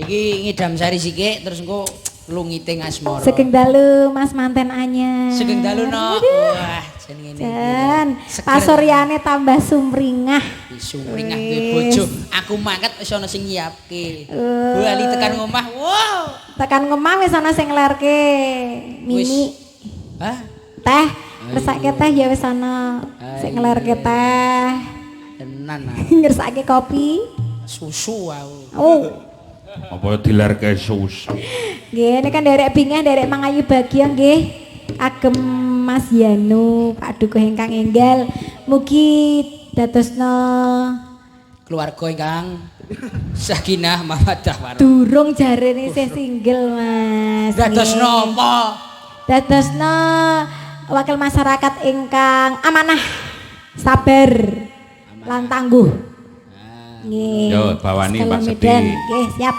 Iki ngidam sari sikik terus engko lungiting asmara. Sugeng dalu Mas manten anyar. Sugeng dalu no. Wah, jenenge ngene. Jan, pasuryane tambah sumringah. Sumringah duwe bojo. Aku mangkat wis ana sing nyiapke. Bali tekan ngomah. Wow. Tekan ngomah wis ana sing nglerke. Mimi. Hah? Teh, ngersake teh ya wis ana sing nglerke teh. Tenan. Ngersake kopi. Susu aku. Oh. Apa dilerke susu. Nggih, ini kan nderek bingah, nderek mangayu bagya nggih. Agem Mas Yanu, Pak Dukuh ingkang enggal. Mugi dadosna keluarga ingkang sakinah mawaddah warahmah. Durung jarene isih single, Mas. Dadosna apa? Dadosna wakil masyarakat ingkang amanah, sabar, lan tangguh. Nggih. Yo bawani Pak Septi. Nggih, siap.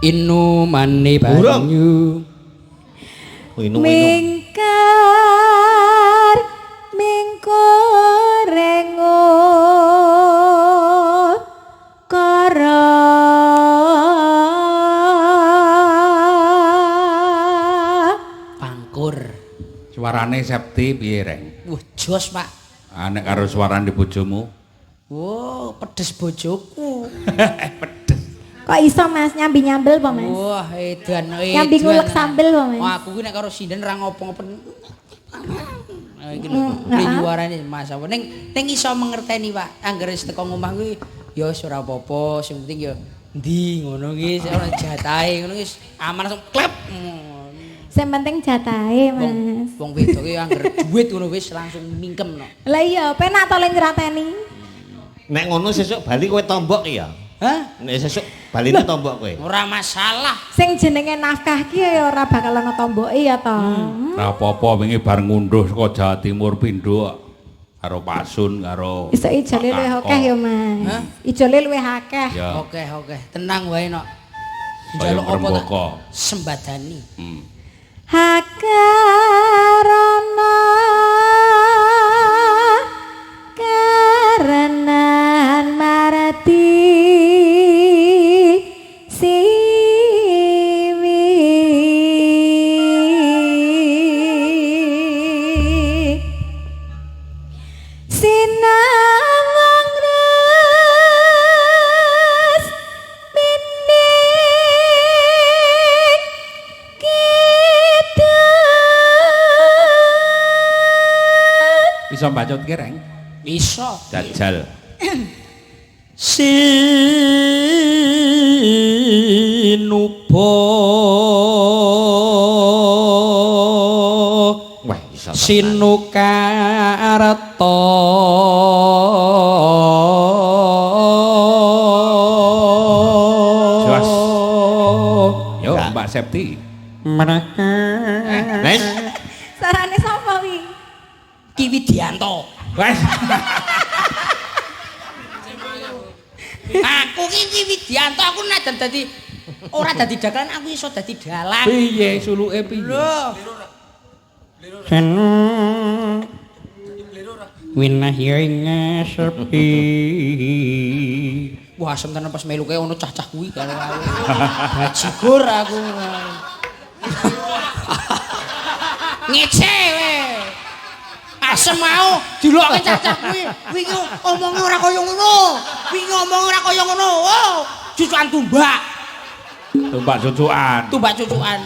Inu mani banyu. Mingkar mingkorengo kara. Pangkur. Suarane Septi piye, Reng? Wah, jos, Pak. Nek karo suarane bojomu. Wow, pedes bojoku. Pedes. Kok iso Mas nyambi nyambel apa Mas? Wah, edan edan. Nyambi ngulek sambel apa Mas? Wah, aku ki nek karo sinden ra ngopo-ngopo. Iki lho, nyuarane Mas apa ning ning iso mengerteni, Pak. Angger wis teko ngomah kuwi ya wis ora apa-apa, sing penting ya endi ngono ki, ora jatahe ngono wis aman langsung klep. Sing penting jatahe, Mas. Wong wedok ki angger duit ngono wis langsung mingkem no. Lah iya, penak to le nyrateni. Nek ngono sesuk bali kowe tombok ya. Hah? Nek sesuk baline tombok kowe. Ora masalah. Sing jenenge nafkah ki ya ora bakal ana tomboke ya to. Ora apa-apa wingi bar ngunduh saka Jawa Timur pindho karo Pasun karo. Iso ijole luwih akeh ya, Mas. Hah? Ijole luwih akeh. Oke, oke. Tenang wae nok. Njaluk apa tak sembadani. Hakarana karenan marati siwi sinawang res mining kita. Bisa bacot ki, Reng? Iso. Jajal. Sinuba. Wah, iso. Sinukarta. Jos. Yo, Mbak Septi. Wes. Sarane sapa wi? Ki Widianto. Wes. Aku ki Ki Widianto, aku najan dadi ora dadi dagelan, aku iso dadi dalang. Piye suluke piye? Lho. Winahing sepi. Wah, asem tenan pas meluke ono cah-cah kuwi karo aku. Bajigur aku. Ngece we. Asem mau dilokke cah-cah kuwi. Wingi omonge ora kaya ngono. Wingi omonge ora kaya ngono. Oh, cucukan tumbak. Tumbak cucukan. Tumbak cucukan.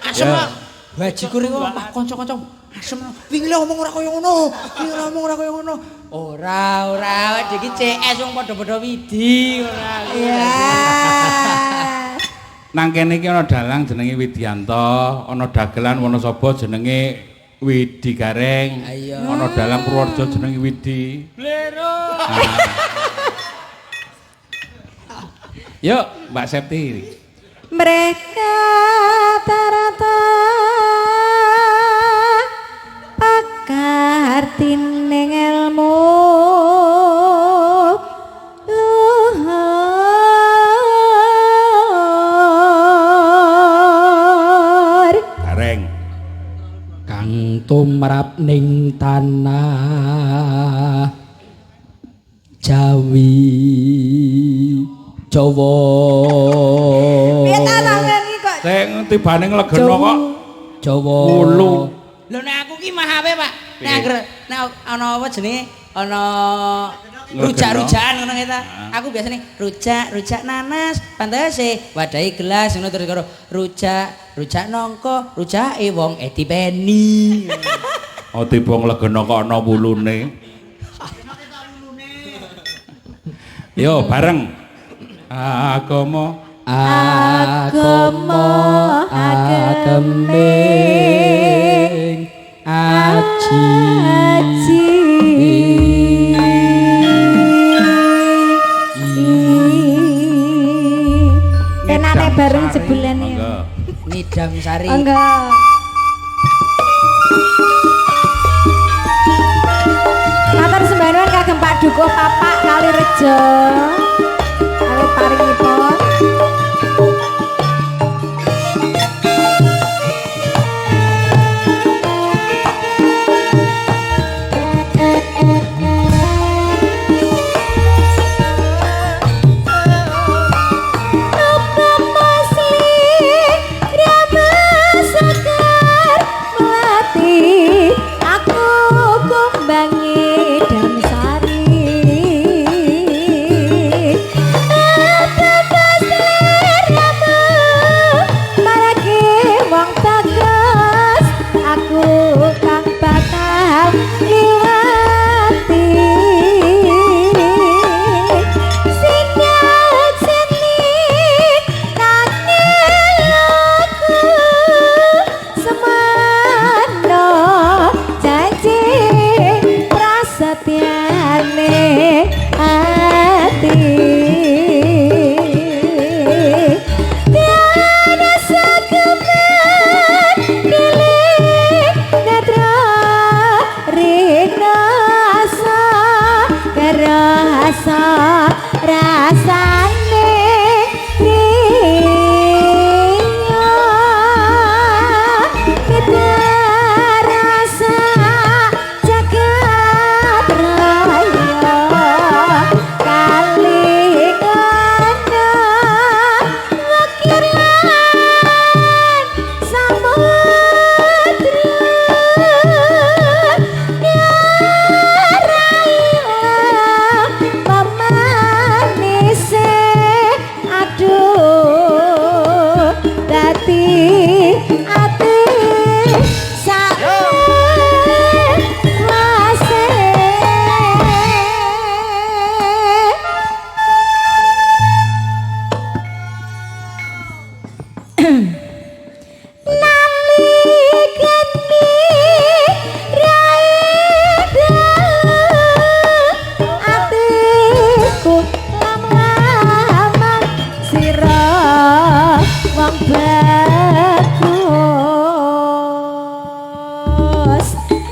Asem Ya. Bajigur iku kanca-kanca asem. Wingi le omong ora kaya ngono. Wingi le omong ora kaya ngono. Ora, ora, iki CS wong padha-padha widi ora. Iya. Nang kene iki ana dalang jenenge Widianto, ana dagelan Wonosobo jenenge Widi Gareng, ana dalang Purworejo jenenge Widi. Blero. Yuk, Mbak Septi. Mereka tarata pakartining ilmu luhur. Gareng. Kang tumrap ning tanah Jawi Jawa. Piye ta sampean iki kok? Sing tibane nglegeno kok Jawa. Wulu. Lho nek aku ki mahape, Pak. Nek angger nek ana apa jenenge? Ana rujak-rujakan ngono ta. Aku biasane rujak, rujak nanas, pantese wadahi gelas ngono terus karo rujak, rujak nangka, rujake wong edipeni. Oh tiba nglegeno kok ana wulune. Yo bareng. Agama Agama ageming aji. Aji. Penane bareng jebulan ya. Monggo. Nidam sari. Monggo. Matur sembah nuwun kagem Pak Dukuh Papak Kalirejo. Kali paringipun. Aku kumbangi damsari. Apa pasli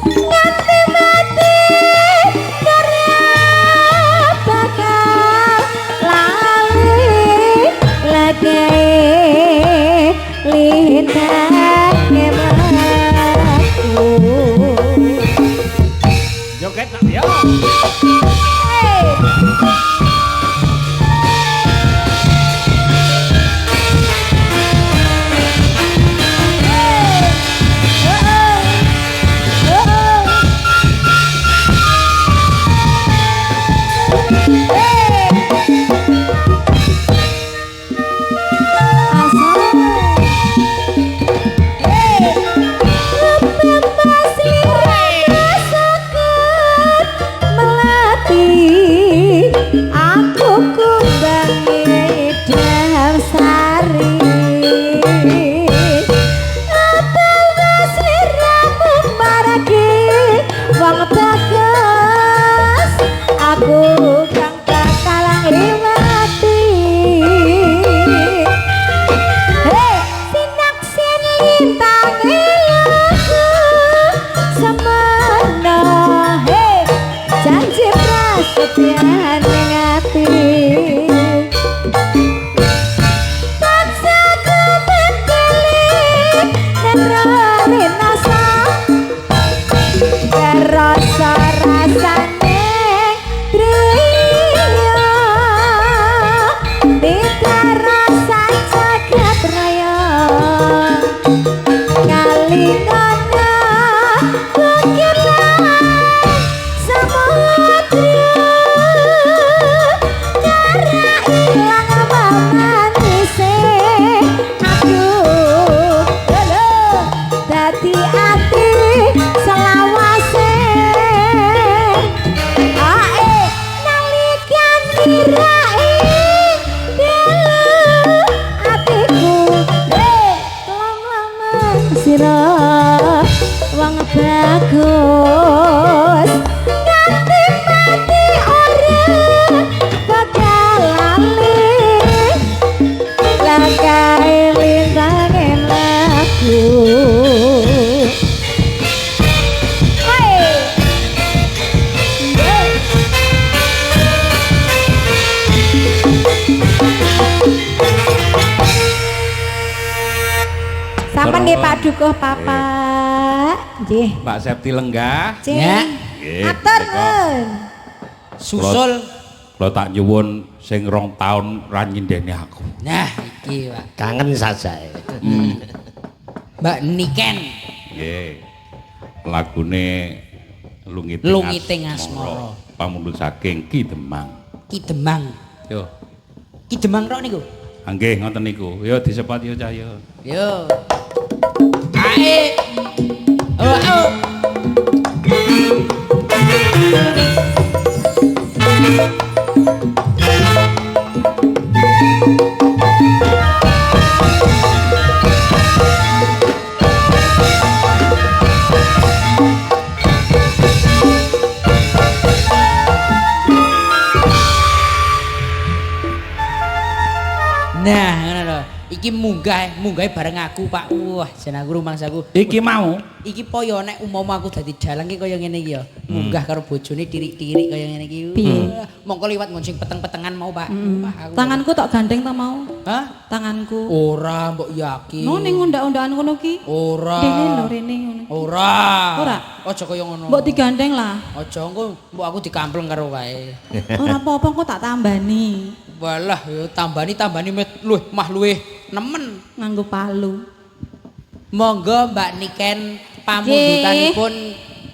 Nganti mati ora bakal lali lagae lintange mlaku. Joget nak ya. Hey. Bagus nganti mati ora bakal lali lakae lintange lagu. Sampun nggih Pak Dukuh Papak. Nggih. Mbak Septi lenggah. Ya. Atur nuwun. Susul kula tak nyuwun sing 2 taun ra nyindeni aku. Nah, iki Pak. Kangen sajae. Mbak Niken. Nggih. Lagune Lungiting Asmara. Pamundhut saking Ki Demang. Ki Demang. Yo. Ki Demang tok niku. Nggih, ngoten niku. Yo disepat yo cah yo. Yo. Ae. Oh, oh. Nah, ngono lho. Iki munggah bareng aku, Pak. Wah, jan aku rumangsaku. Iki mau. Iki po yo nek umama aku dadi dalang iki kaya ngene iki ya. Munggah karo bojone tirik-tirik kaya ngene iki. Mongko liwat nggon sing peteng-petengan mau, Pak. Wah, aku. Tanganku tok gandeng ta mau? Hah? Tanganku. Ora, mbok yakin. No ning undak-undakan ngono ki. Ora. Rene lho, rene ngono. Ora. Ora. Aja kaya ngono. Mbok digandeng lah. Aja engko mbok aku dikampleng karo kae. Ora apa-apa engko tak tambani. Walah yo tambani luwih mah luwih nemen nganggo palu. Monggo Mbak Niken pamundutanipun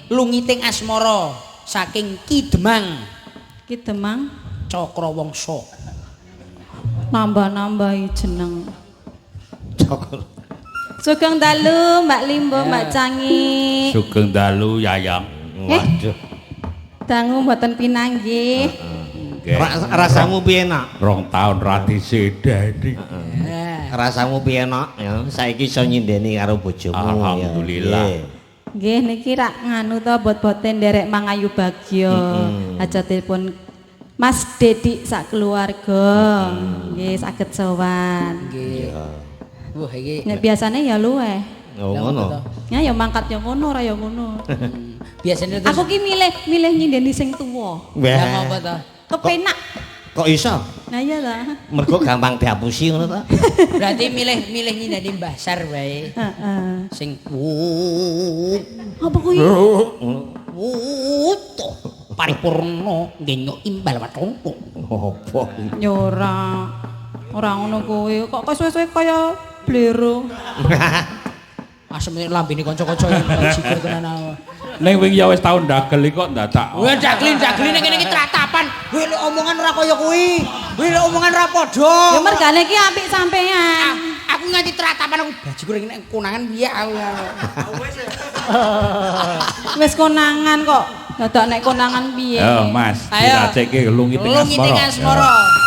Lungiting Asmara saking Ki Demang. Ki Demang Cakrawangsa. Nambah-nambahi jeneng. Cakra. Sugeng dalu Mbak Limbo, Mbak Cangi. Sugeng dalu Yayang. Waduh. Dangu mboten pinanggih. Rasamu piye nak? 2 taun ra disedani. Rasamu piye nak? Ya saiki iso nyindeni karo bojomu. Alhamdulillah. Nggih niki rak nganu to bot-bote nderek mangayu bagya. Hajatipun Mas Dedik sak keluarga. Nggih saged sowan. Nggih. Wah iki nek biasane ya luweh. Oh ngono. Ya ya mangkat ya ngono ora ya ngono. Biasanya terus Aku ki milih milih nyindeni sing tuwa. Lah apa to? Kepenak. Kok iso? Nah iya ta. Mergo gampang dihapusi ngono ta? Berarti milih-milih nyindeni Mbah Sar wae. Heeh. Sing Apa kuwi? Paripurna ngenyok imbal watongko. Apa? Ya ora. Ora ngono kuwi. Kok kok suwe-suwe kaya blero. Asem lambene kanca-kanca yang jikur tenan aku. Ning wingi ya wis tau ndagel iki kok ndadak. Wah, dagli-dagli ning kene iki tratapan. Kuwi lek omongan ora kaya kuwi. Kuwi lek omongan ora padha. Ya mergane iki apik sampean. Aku nganti tratapan aku bajigur nek konangan piye aku. Wis konangan kok. Dadak nek konangan piye? Yo Mas, Ayo. diracekke lungi teng Lungi asmara. teng asmara. Ya.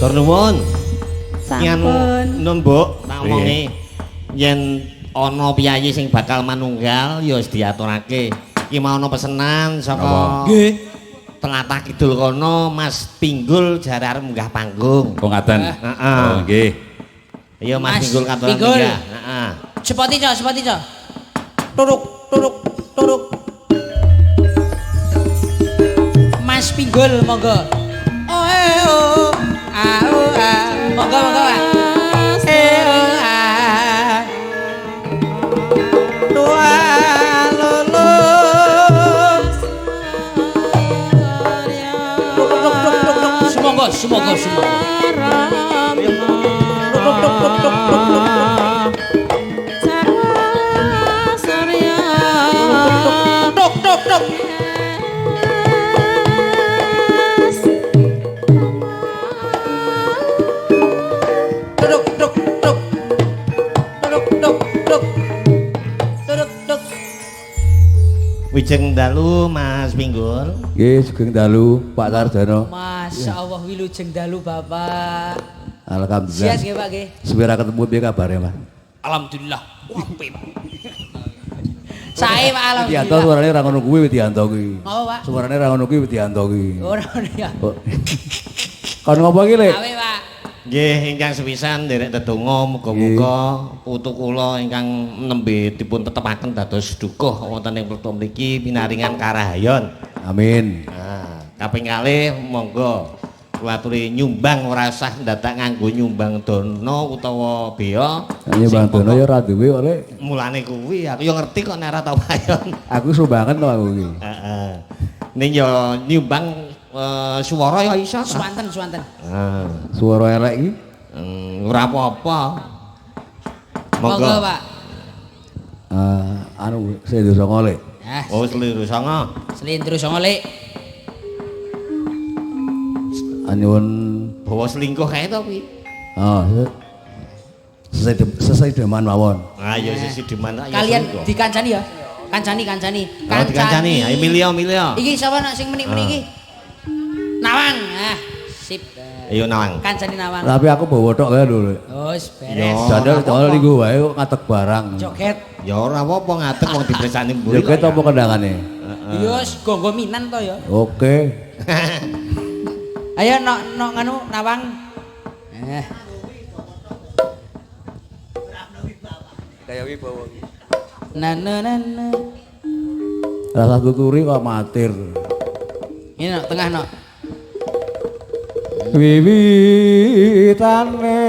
Matur nuwun. Sampun. Nun, Mbok, tak omongi. Yen ana piyayi sing bakal manunggal ya wis diaturake. Iki mau ana pesenan saka Nggih. Tlatah Kidul kono Mas Pinggul jare arep munggah panggung. Oh ngaten. Heeh. Oh nggih. Iya Mas Mas Pinggul katoran Pinggul. munggah. Heeh. Sepoti cok, sepoti cok. Turuk, turuk, turuk. Mas Pinggul monggo. Oh eh oh. A oh a. Monggo monggo Pak. Eh oh a. Dua lolo. Tuk tuk tuk tuk tuk. Semoga semoga semoga. Tuk tuk tuk tuk tuk tuk tuk. Tuk tuk tuk. Tuk tuk tuk. Tuk tuk tuk. Tuk tuk. Wijeng dalu Mas Pinggul. Nggih, sugeng dalu Pak Sarjono. Masya Allah wilujeng dalu Bapak. Alhamdulillah. Sias nggih Pak nggih. Suwe ra ketemu piye kabare, Mas? Alhamdulillah. Apik Pak. Sae Pak Widianto alhamdulillah. suarane ora ngono kuwi Widianto kuwi. Apa Pak? Suarane ora ngono kuwi Widianto kuwi. Ora ngono ya. Oh. Kon ngopo iki, Lek? Awe Pak. Nggih, ingkang sepisan nderek tetungga muga-muga putu kula ingkang nembe dipun tetepaken dados dukuh wonten ing Pletuk mriki pinaringan karahayon. Amin. Nah, kaping kalih monggo kula aturi nyumbang ora usah ndadak nganggo nyumbang dana utawa bea. Nyumbang dana ya ora duwe kok, Lek. Mulane kuwi aku ya ngerti kok nek ora tau payon. Aku sumbangan to aku iki. Heeh. Ning ya nyumbang swara ya iso. Swanten swanten. Heeh. Suara elek iki. Ora apa-apa. Monggo Monggo. Pak. Anu Slendro Songo, Lek. Ah, Oh, Slendro Songo. Slendro Songo Lek. Anyuwun Bawa selingkuh kae to kuwi. oh, sesideman mawon. Ah ya sesideman ya. Kalian selingkuh. dikancani ya. Kancani kancani. Oh, dikancani. Ayo milih milih. Iki sapa nak sing meni-meni iki? Nawang. Ah, sip. Ayo Nawang. Kancani Nawang. Tapi aku bawa tok kae lho, Lek. Oh, wis beres. Jane jane linggo wae kok ngadeg barang. Joget. Ya ora apa-apa ngadeg wong dipresani mburi. Joget apa kendangane? Ya wis gonggo minan to ya. Oke. Ayo nok nok nganu Nawang. Eh. Kaya wibawa iki. Na na na na. Rasa tuturi kok amatir. Ini nok tengah nok. Wiwitane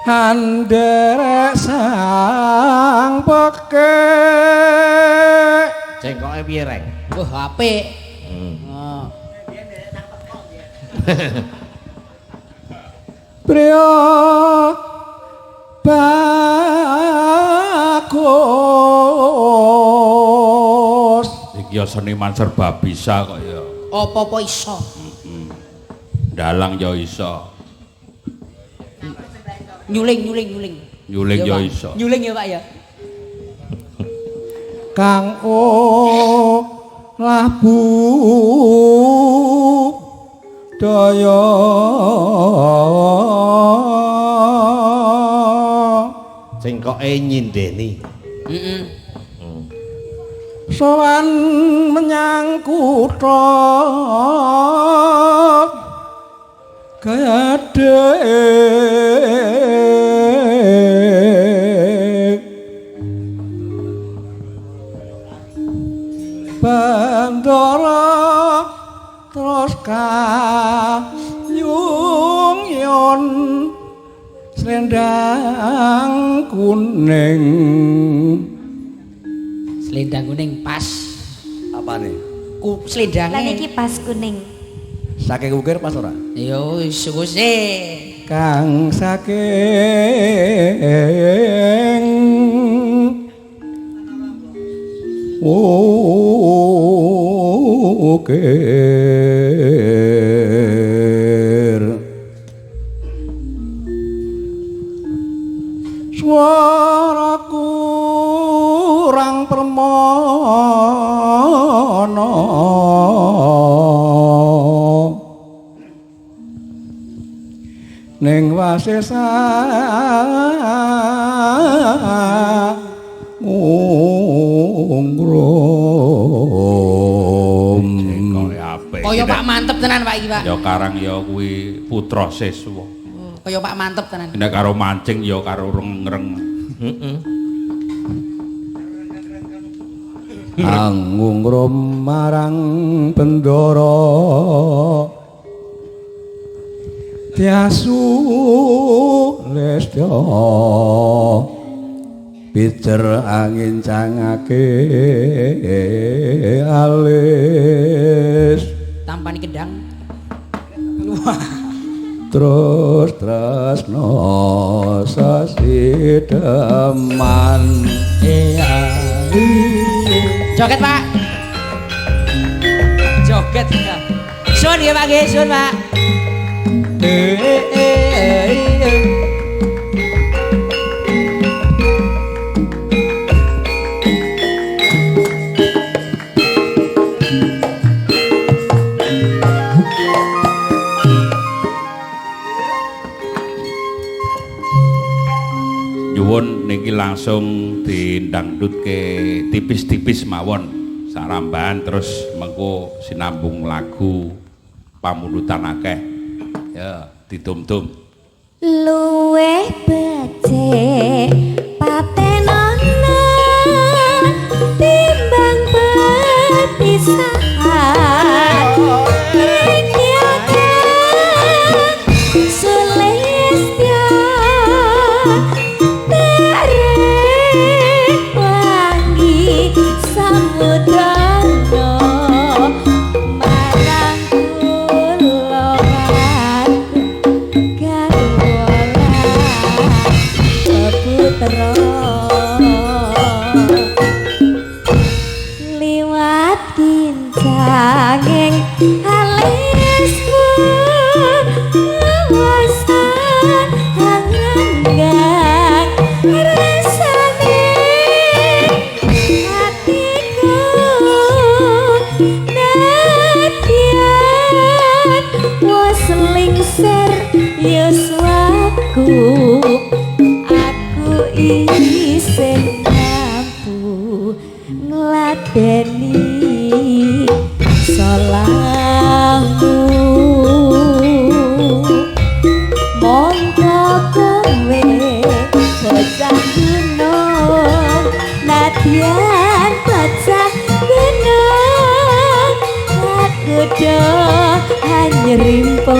anderek sang pekek. Cengkoke piye, Reng? Wah, apik. Oh. Priya bagus. Iki ya seniman serba bisa kok ya. Apa-apa iso. Dalang ya iso. Nyuling nyuling nyuling. Nyuling ya Pak. iso. Nyuling ya, Pak ya. Kang olah budaya Cengkoke nyindeni. Heeh. Sowan menyang kutha gedhe Bandara terus kayung yon selendang kuning. Selendang kuning pas. Apane? Ku selendange. Lah niki pas kuning. Saking ukir pas ora? Ya wis wis. Kang saking ukir swara kurang permana. Selawase sangungrum. Jengkole apik. Kaya Pak mantep tenan Pak iki, Pak. Ya karang ya kuwi putra siswa. Kaya Pak mantep tenan. Nek karo mancing ya karo reng-reng. Heeh. Angungrum marang bendara tiasu lestya pijer angin cangake alis tampani kendang. Wah. Terus tresno sasideman. Joget Pak. Joget ya. Sun nggih Pak nggih, sun Pak. Nyuwun niki langsung dindangdutke tipis-tipis mawon sarambahan terus mengko sinambung lagu pamundutan akeh. Ya, didum-dum. Luweh becik patenono timbang pepisahan. Sulistya tarik wangi samudana marang kula garwa putra liwat kincanging alismu wawasan hanggang rasane hatiku nadyan wis lingser yuswaku aku isih mampu ngladeni salahmu. Monggo kowe bocah gunung nadyan bocah gunung aku do hanyrimpo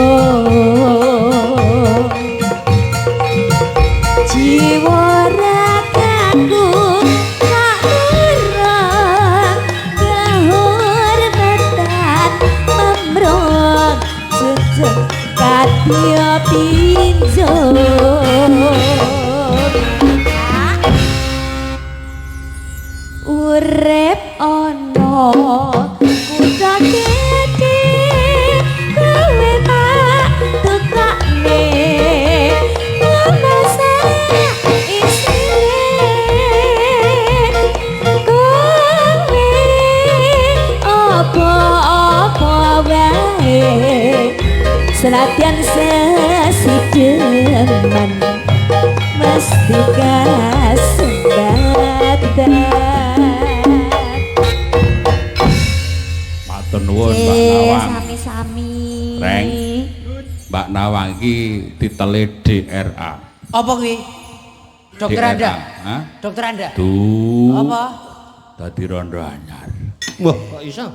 jiwa ragaku tak urung kehormatan memrong jejeg kadya pinjol. Urip ana kutha gedhe kowe tak tukakne masak isine kowe apa-apa wae senadyan sesideman mesti kasembatan. Matur nuwun Mbak Nawang. Sami-sami. Reng. Mbak Nawang iki titele DRA. Apa kuwi? Dokter Anda. Hah? Dokter Anda. Duh. Apa? Dadi rondo anyar. Wah, kok iso?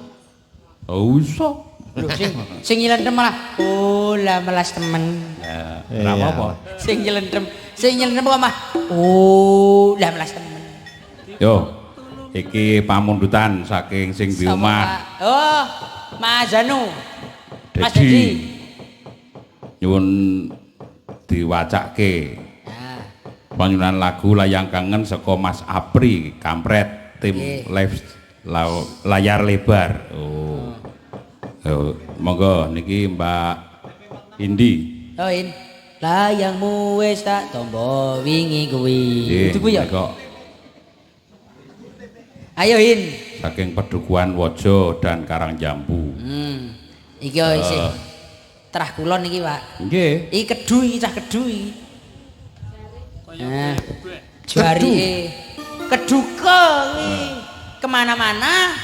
Oh, iso. Lho sing nyelentem malah oh lah melas temen. Ya, ora apa-apa. Sing nyelentem kok mah oh lah melas temen. Yo. Iki pamundutan saking sing di omah. Oh, Mas Janu. Mas Dedi. Nyuwun diwacake. Nah. Panyuwunan lagu Layang Kangen saka Mas Apri Kampret tim live layar lebar. Oh. Oh, monggo niki Mbak Indi. Oh, In. Layangmu wis tak tombo wingi kuwi. Itu kuwi ya. Kok. Ayo In. Saking Pedukuhan Wojo dan Karangjambu. Iki isih Trah kulon iki, Pak. Nggih. Iki kedu iki cah kedu iki. Nah, jarike keduke kuwi kemana-mana.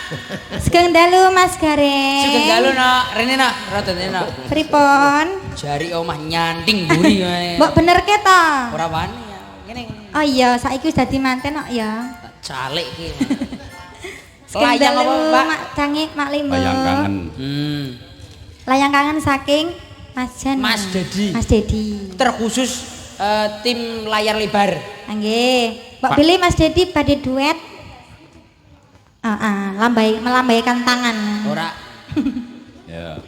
Sugeng dalu Mas Gareng. Sugeng dalu nok, rene nok, rada rene nok. Pripun? Jari omah nyanting mburi kae. Mbok benerke ta? Ora wani ya. Ngene. Oh iya, saiki wis dadi manten kok ya. Tak calik iki. Sugeng Layang dalu apa, Pak? Mak Cangik, Mak Limbo. Layang kangen. Layang kangen saking Mas Jan. Mas Dedi. Mas Dedi. Terkhusus tim layar lebar. Nggih. Mbok pilih Mas Dedi badhe duet. Melambaikan tangan. Ora. Ya.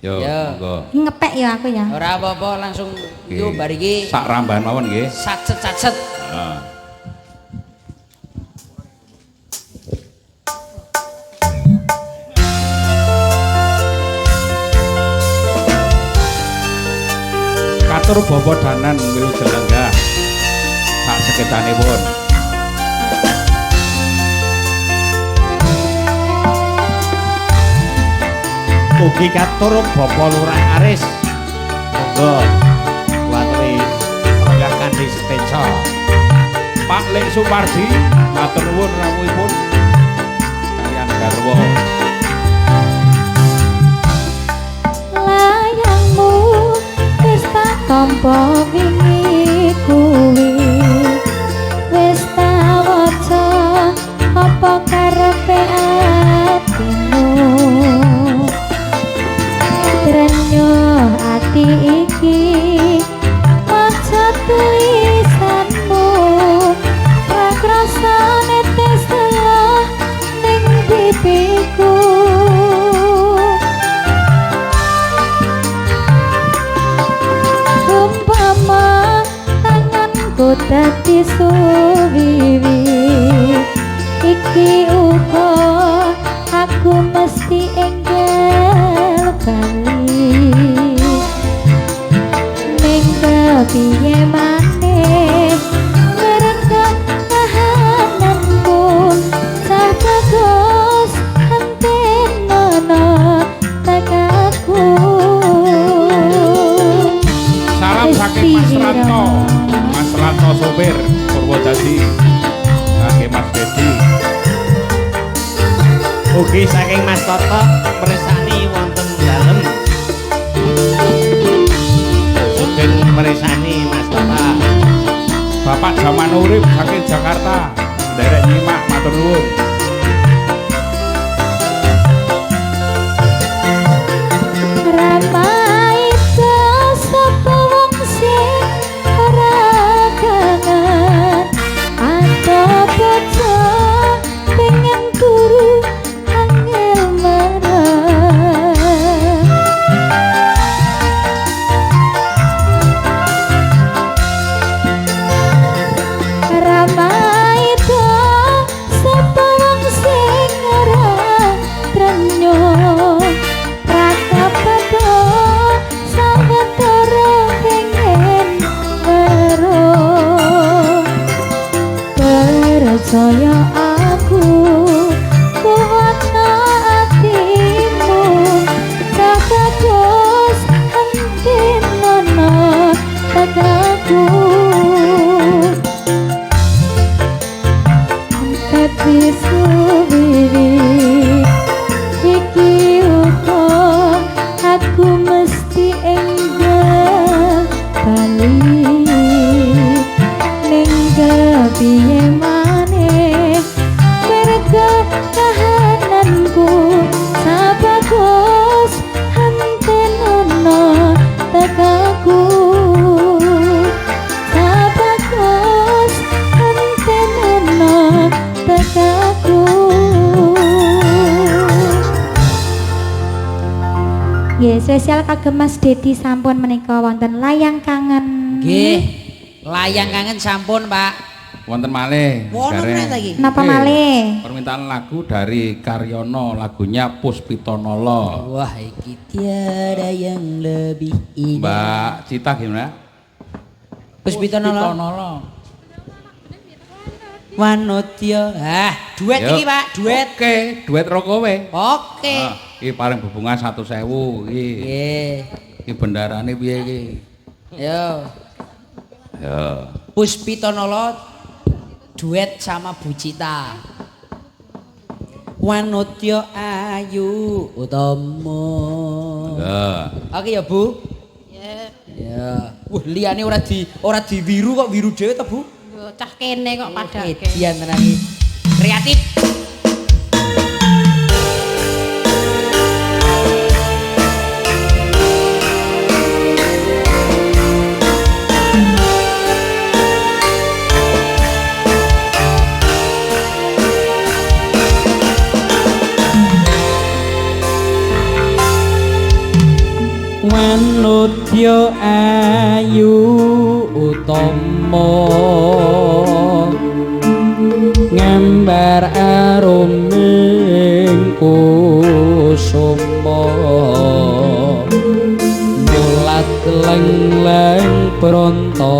Yo, monggo. Ngepek ya aku ya. Ora apa-apa langsung yo bar iki. Sak rambahan mawon nggih. Sacet-sacet. Heeh. Katur Bapak Danan wilujeng lenggah sak sekecanipun. Ugi katur Bapak Lurah Aris. Monggo kuwatri lenggah kanthi setenca. Pak Lek Supardi matur nuwun rawuhipun kaliyan garwa. Layangmu wis tak tampa wingi kuwi. Wis tak waca apa karepe atimu. Trenyo ati iki maca tulisanmu ra krasa netes telah ning pipiku. Umpama tanganku dadi suwiwi iki uga aku mesti enggal bali. Ning kepiye maneh mereka kahananku cah bagus hentenono tekaku. Salam saking Mas Ranto, Mas Ranto sopir Purwodadi, saking Mas Dedi. Ugi saking Mas Toto mresani wonten dalem. Sugeng mresani Mas Toto. Bapak Jaman Urip saking Jakarta, nderek nyimak matur nuwun. Ramai sapa wong sing ora kangen atau bocah pengen turu angel marah. Ramai sapa wong sing ora trenyo raka sawetara pengen weruh. Percaya aku kuwatna atimu cah bagus hentenono tekaku. Dadi suwiwi iki uga aku mesti enggal bali. Ning kepiye maneh merga kahananku sabagus hentenono tekaku. Sabagus hentenono tekaku. Nggih, spesial kagem Mas Dedi sampun menika wonten layang kangen. Nggih, layang kangen sampun, Pak. Wonten malih. Wonten Gareng. meneh ta iki? Napa Nggih. malih? Permintaan lagu dari Karyono, lagunya Puspitonolo. Wah, iki tiada yang lebih indah. Mbak Cita gimana? Puspitonolo. Puspitonolo. Wanodya. Ah, duet Yuk. iki, Pak, duet. Oke, duet ro kowe. Oke. Ah, iki paling bebunga 1.000 iki. Nggih. Iki bendarane piye iki? Yo. Ya. Puspitanala duet sama Bu Cita. Wanodya ayu utama. Ya. Oke ya, Bu. Ya. Ya. Wah, liyane ora diwiru kok wiru dhewe to, Bu? Yo cah kene kok padake. Edian tenan iki. Kreatif. Wanodya ayu utama ngambar aruming kusuma mulat leng-leng pronto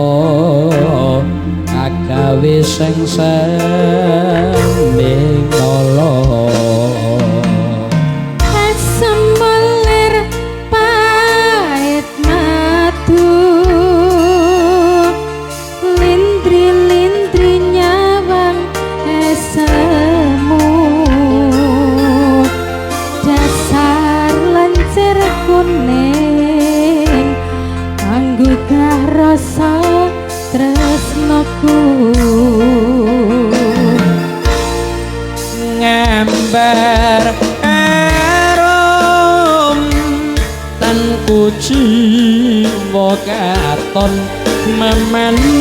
agawe sengsem ning nala. Rasa tresnaku ngambar arum tan kuciwa katon memanise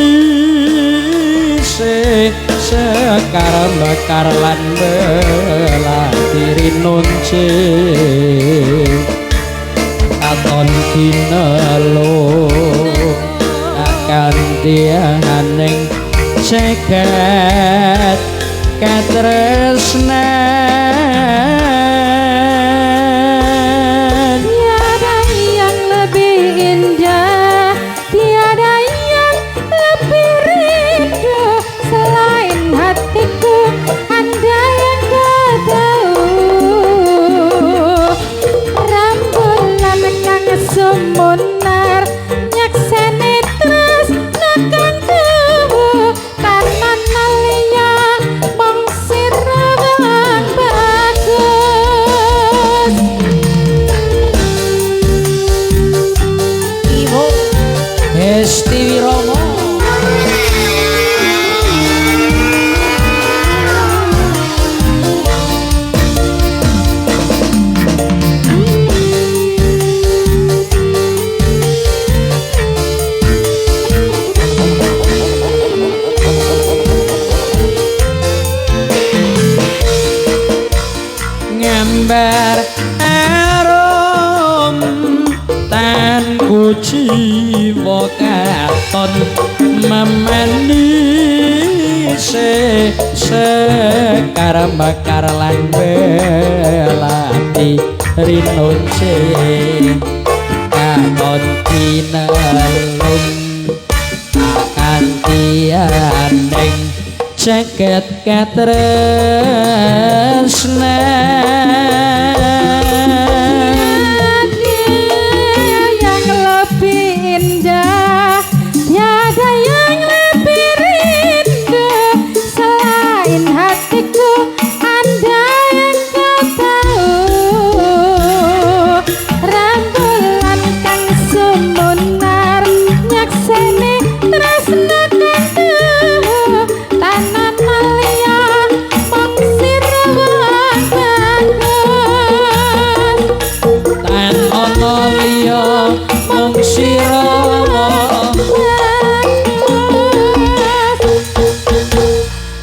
sekar mekar lan melati rinunce katon kinelo kantianing cegat katresnan. Tiada yang lebih indah, tiada yang lebih rindu selain hatiku, andai yang kau tahu. Rembulan kang sumunar nyakseni ngambar arum tan kuciwa katon memanise sekar mekar lan belati rinunce katon kinelung akantianing ceket katresnan. Tiada yang lebih indah, tiada yang lebih rindu selain hatiku, andai yang kau tahu. Rembulan kang sumunar nyakseni tresna kang tuhu tanan liya mung sira wae bagus. Tan ana liya mung sira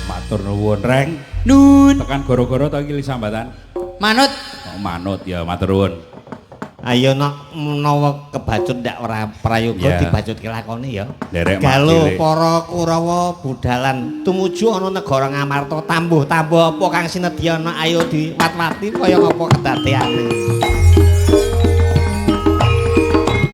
Matur nuwun, Reng. Nun. Tekan goro-goro to iki sambatan. Manut. Oh, manut ya, matur nuwun. Ayo nak menawa kebacut ndak ora prayoga Ya. dibacutke lakone ya. Nderek Galuh makile. para Kurawa budalan tumuju ana negara Ngamarta tambuh-tambuh apa kang sinedya ana ayo diwat-wati kaya apa kedadeane.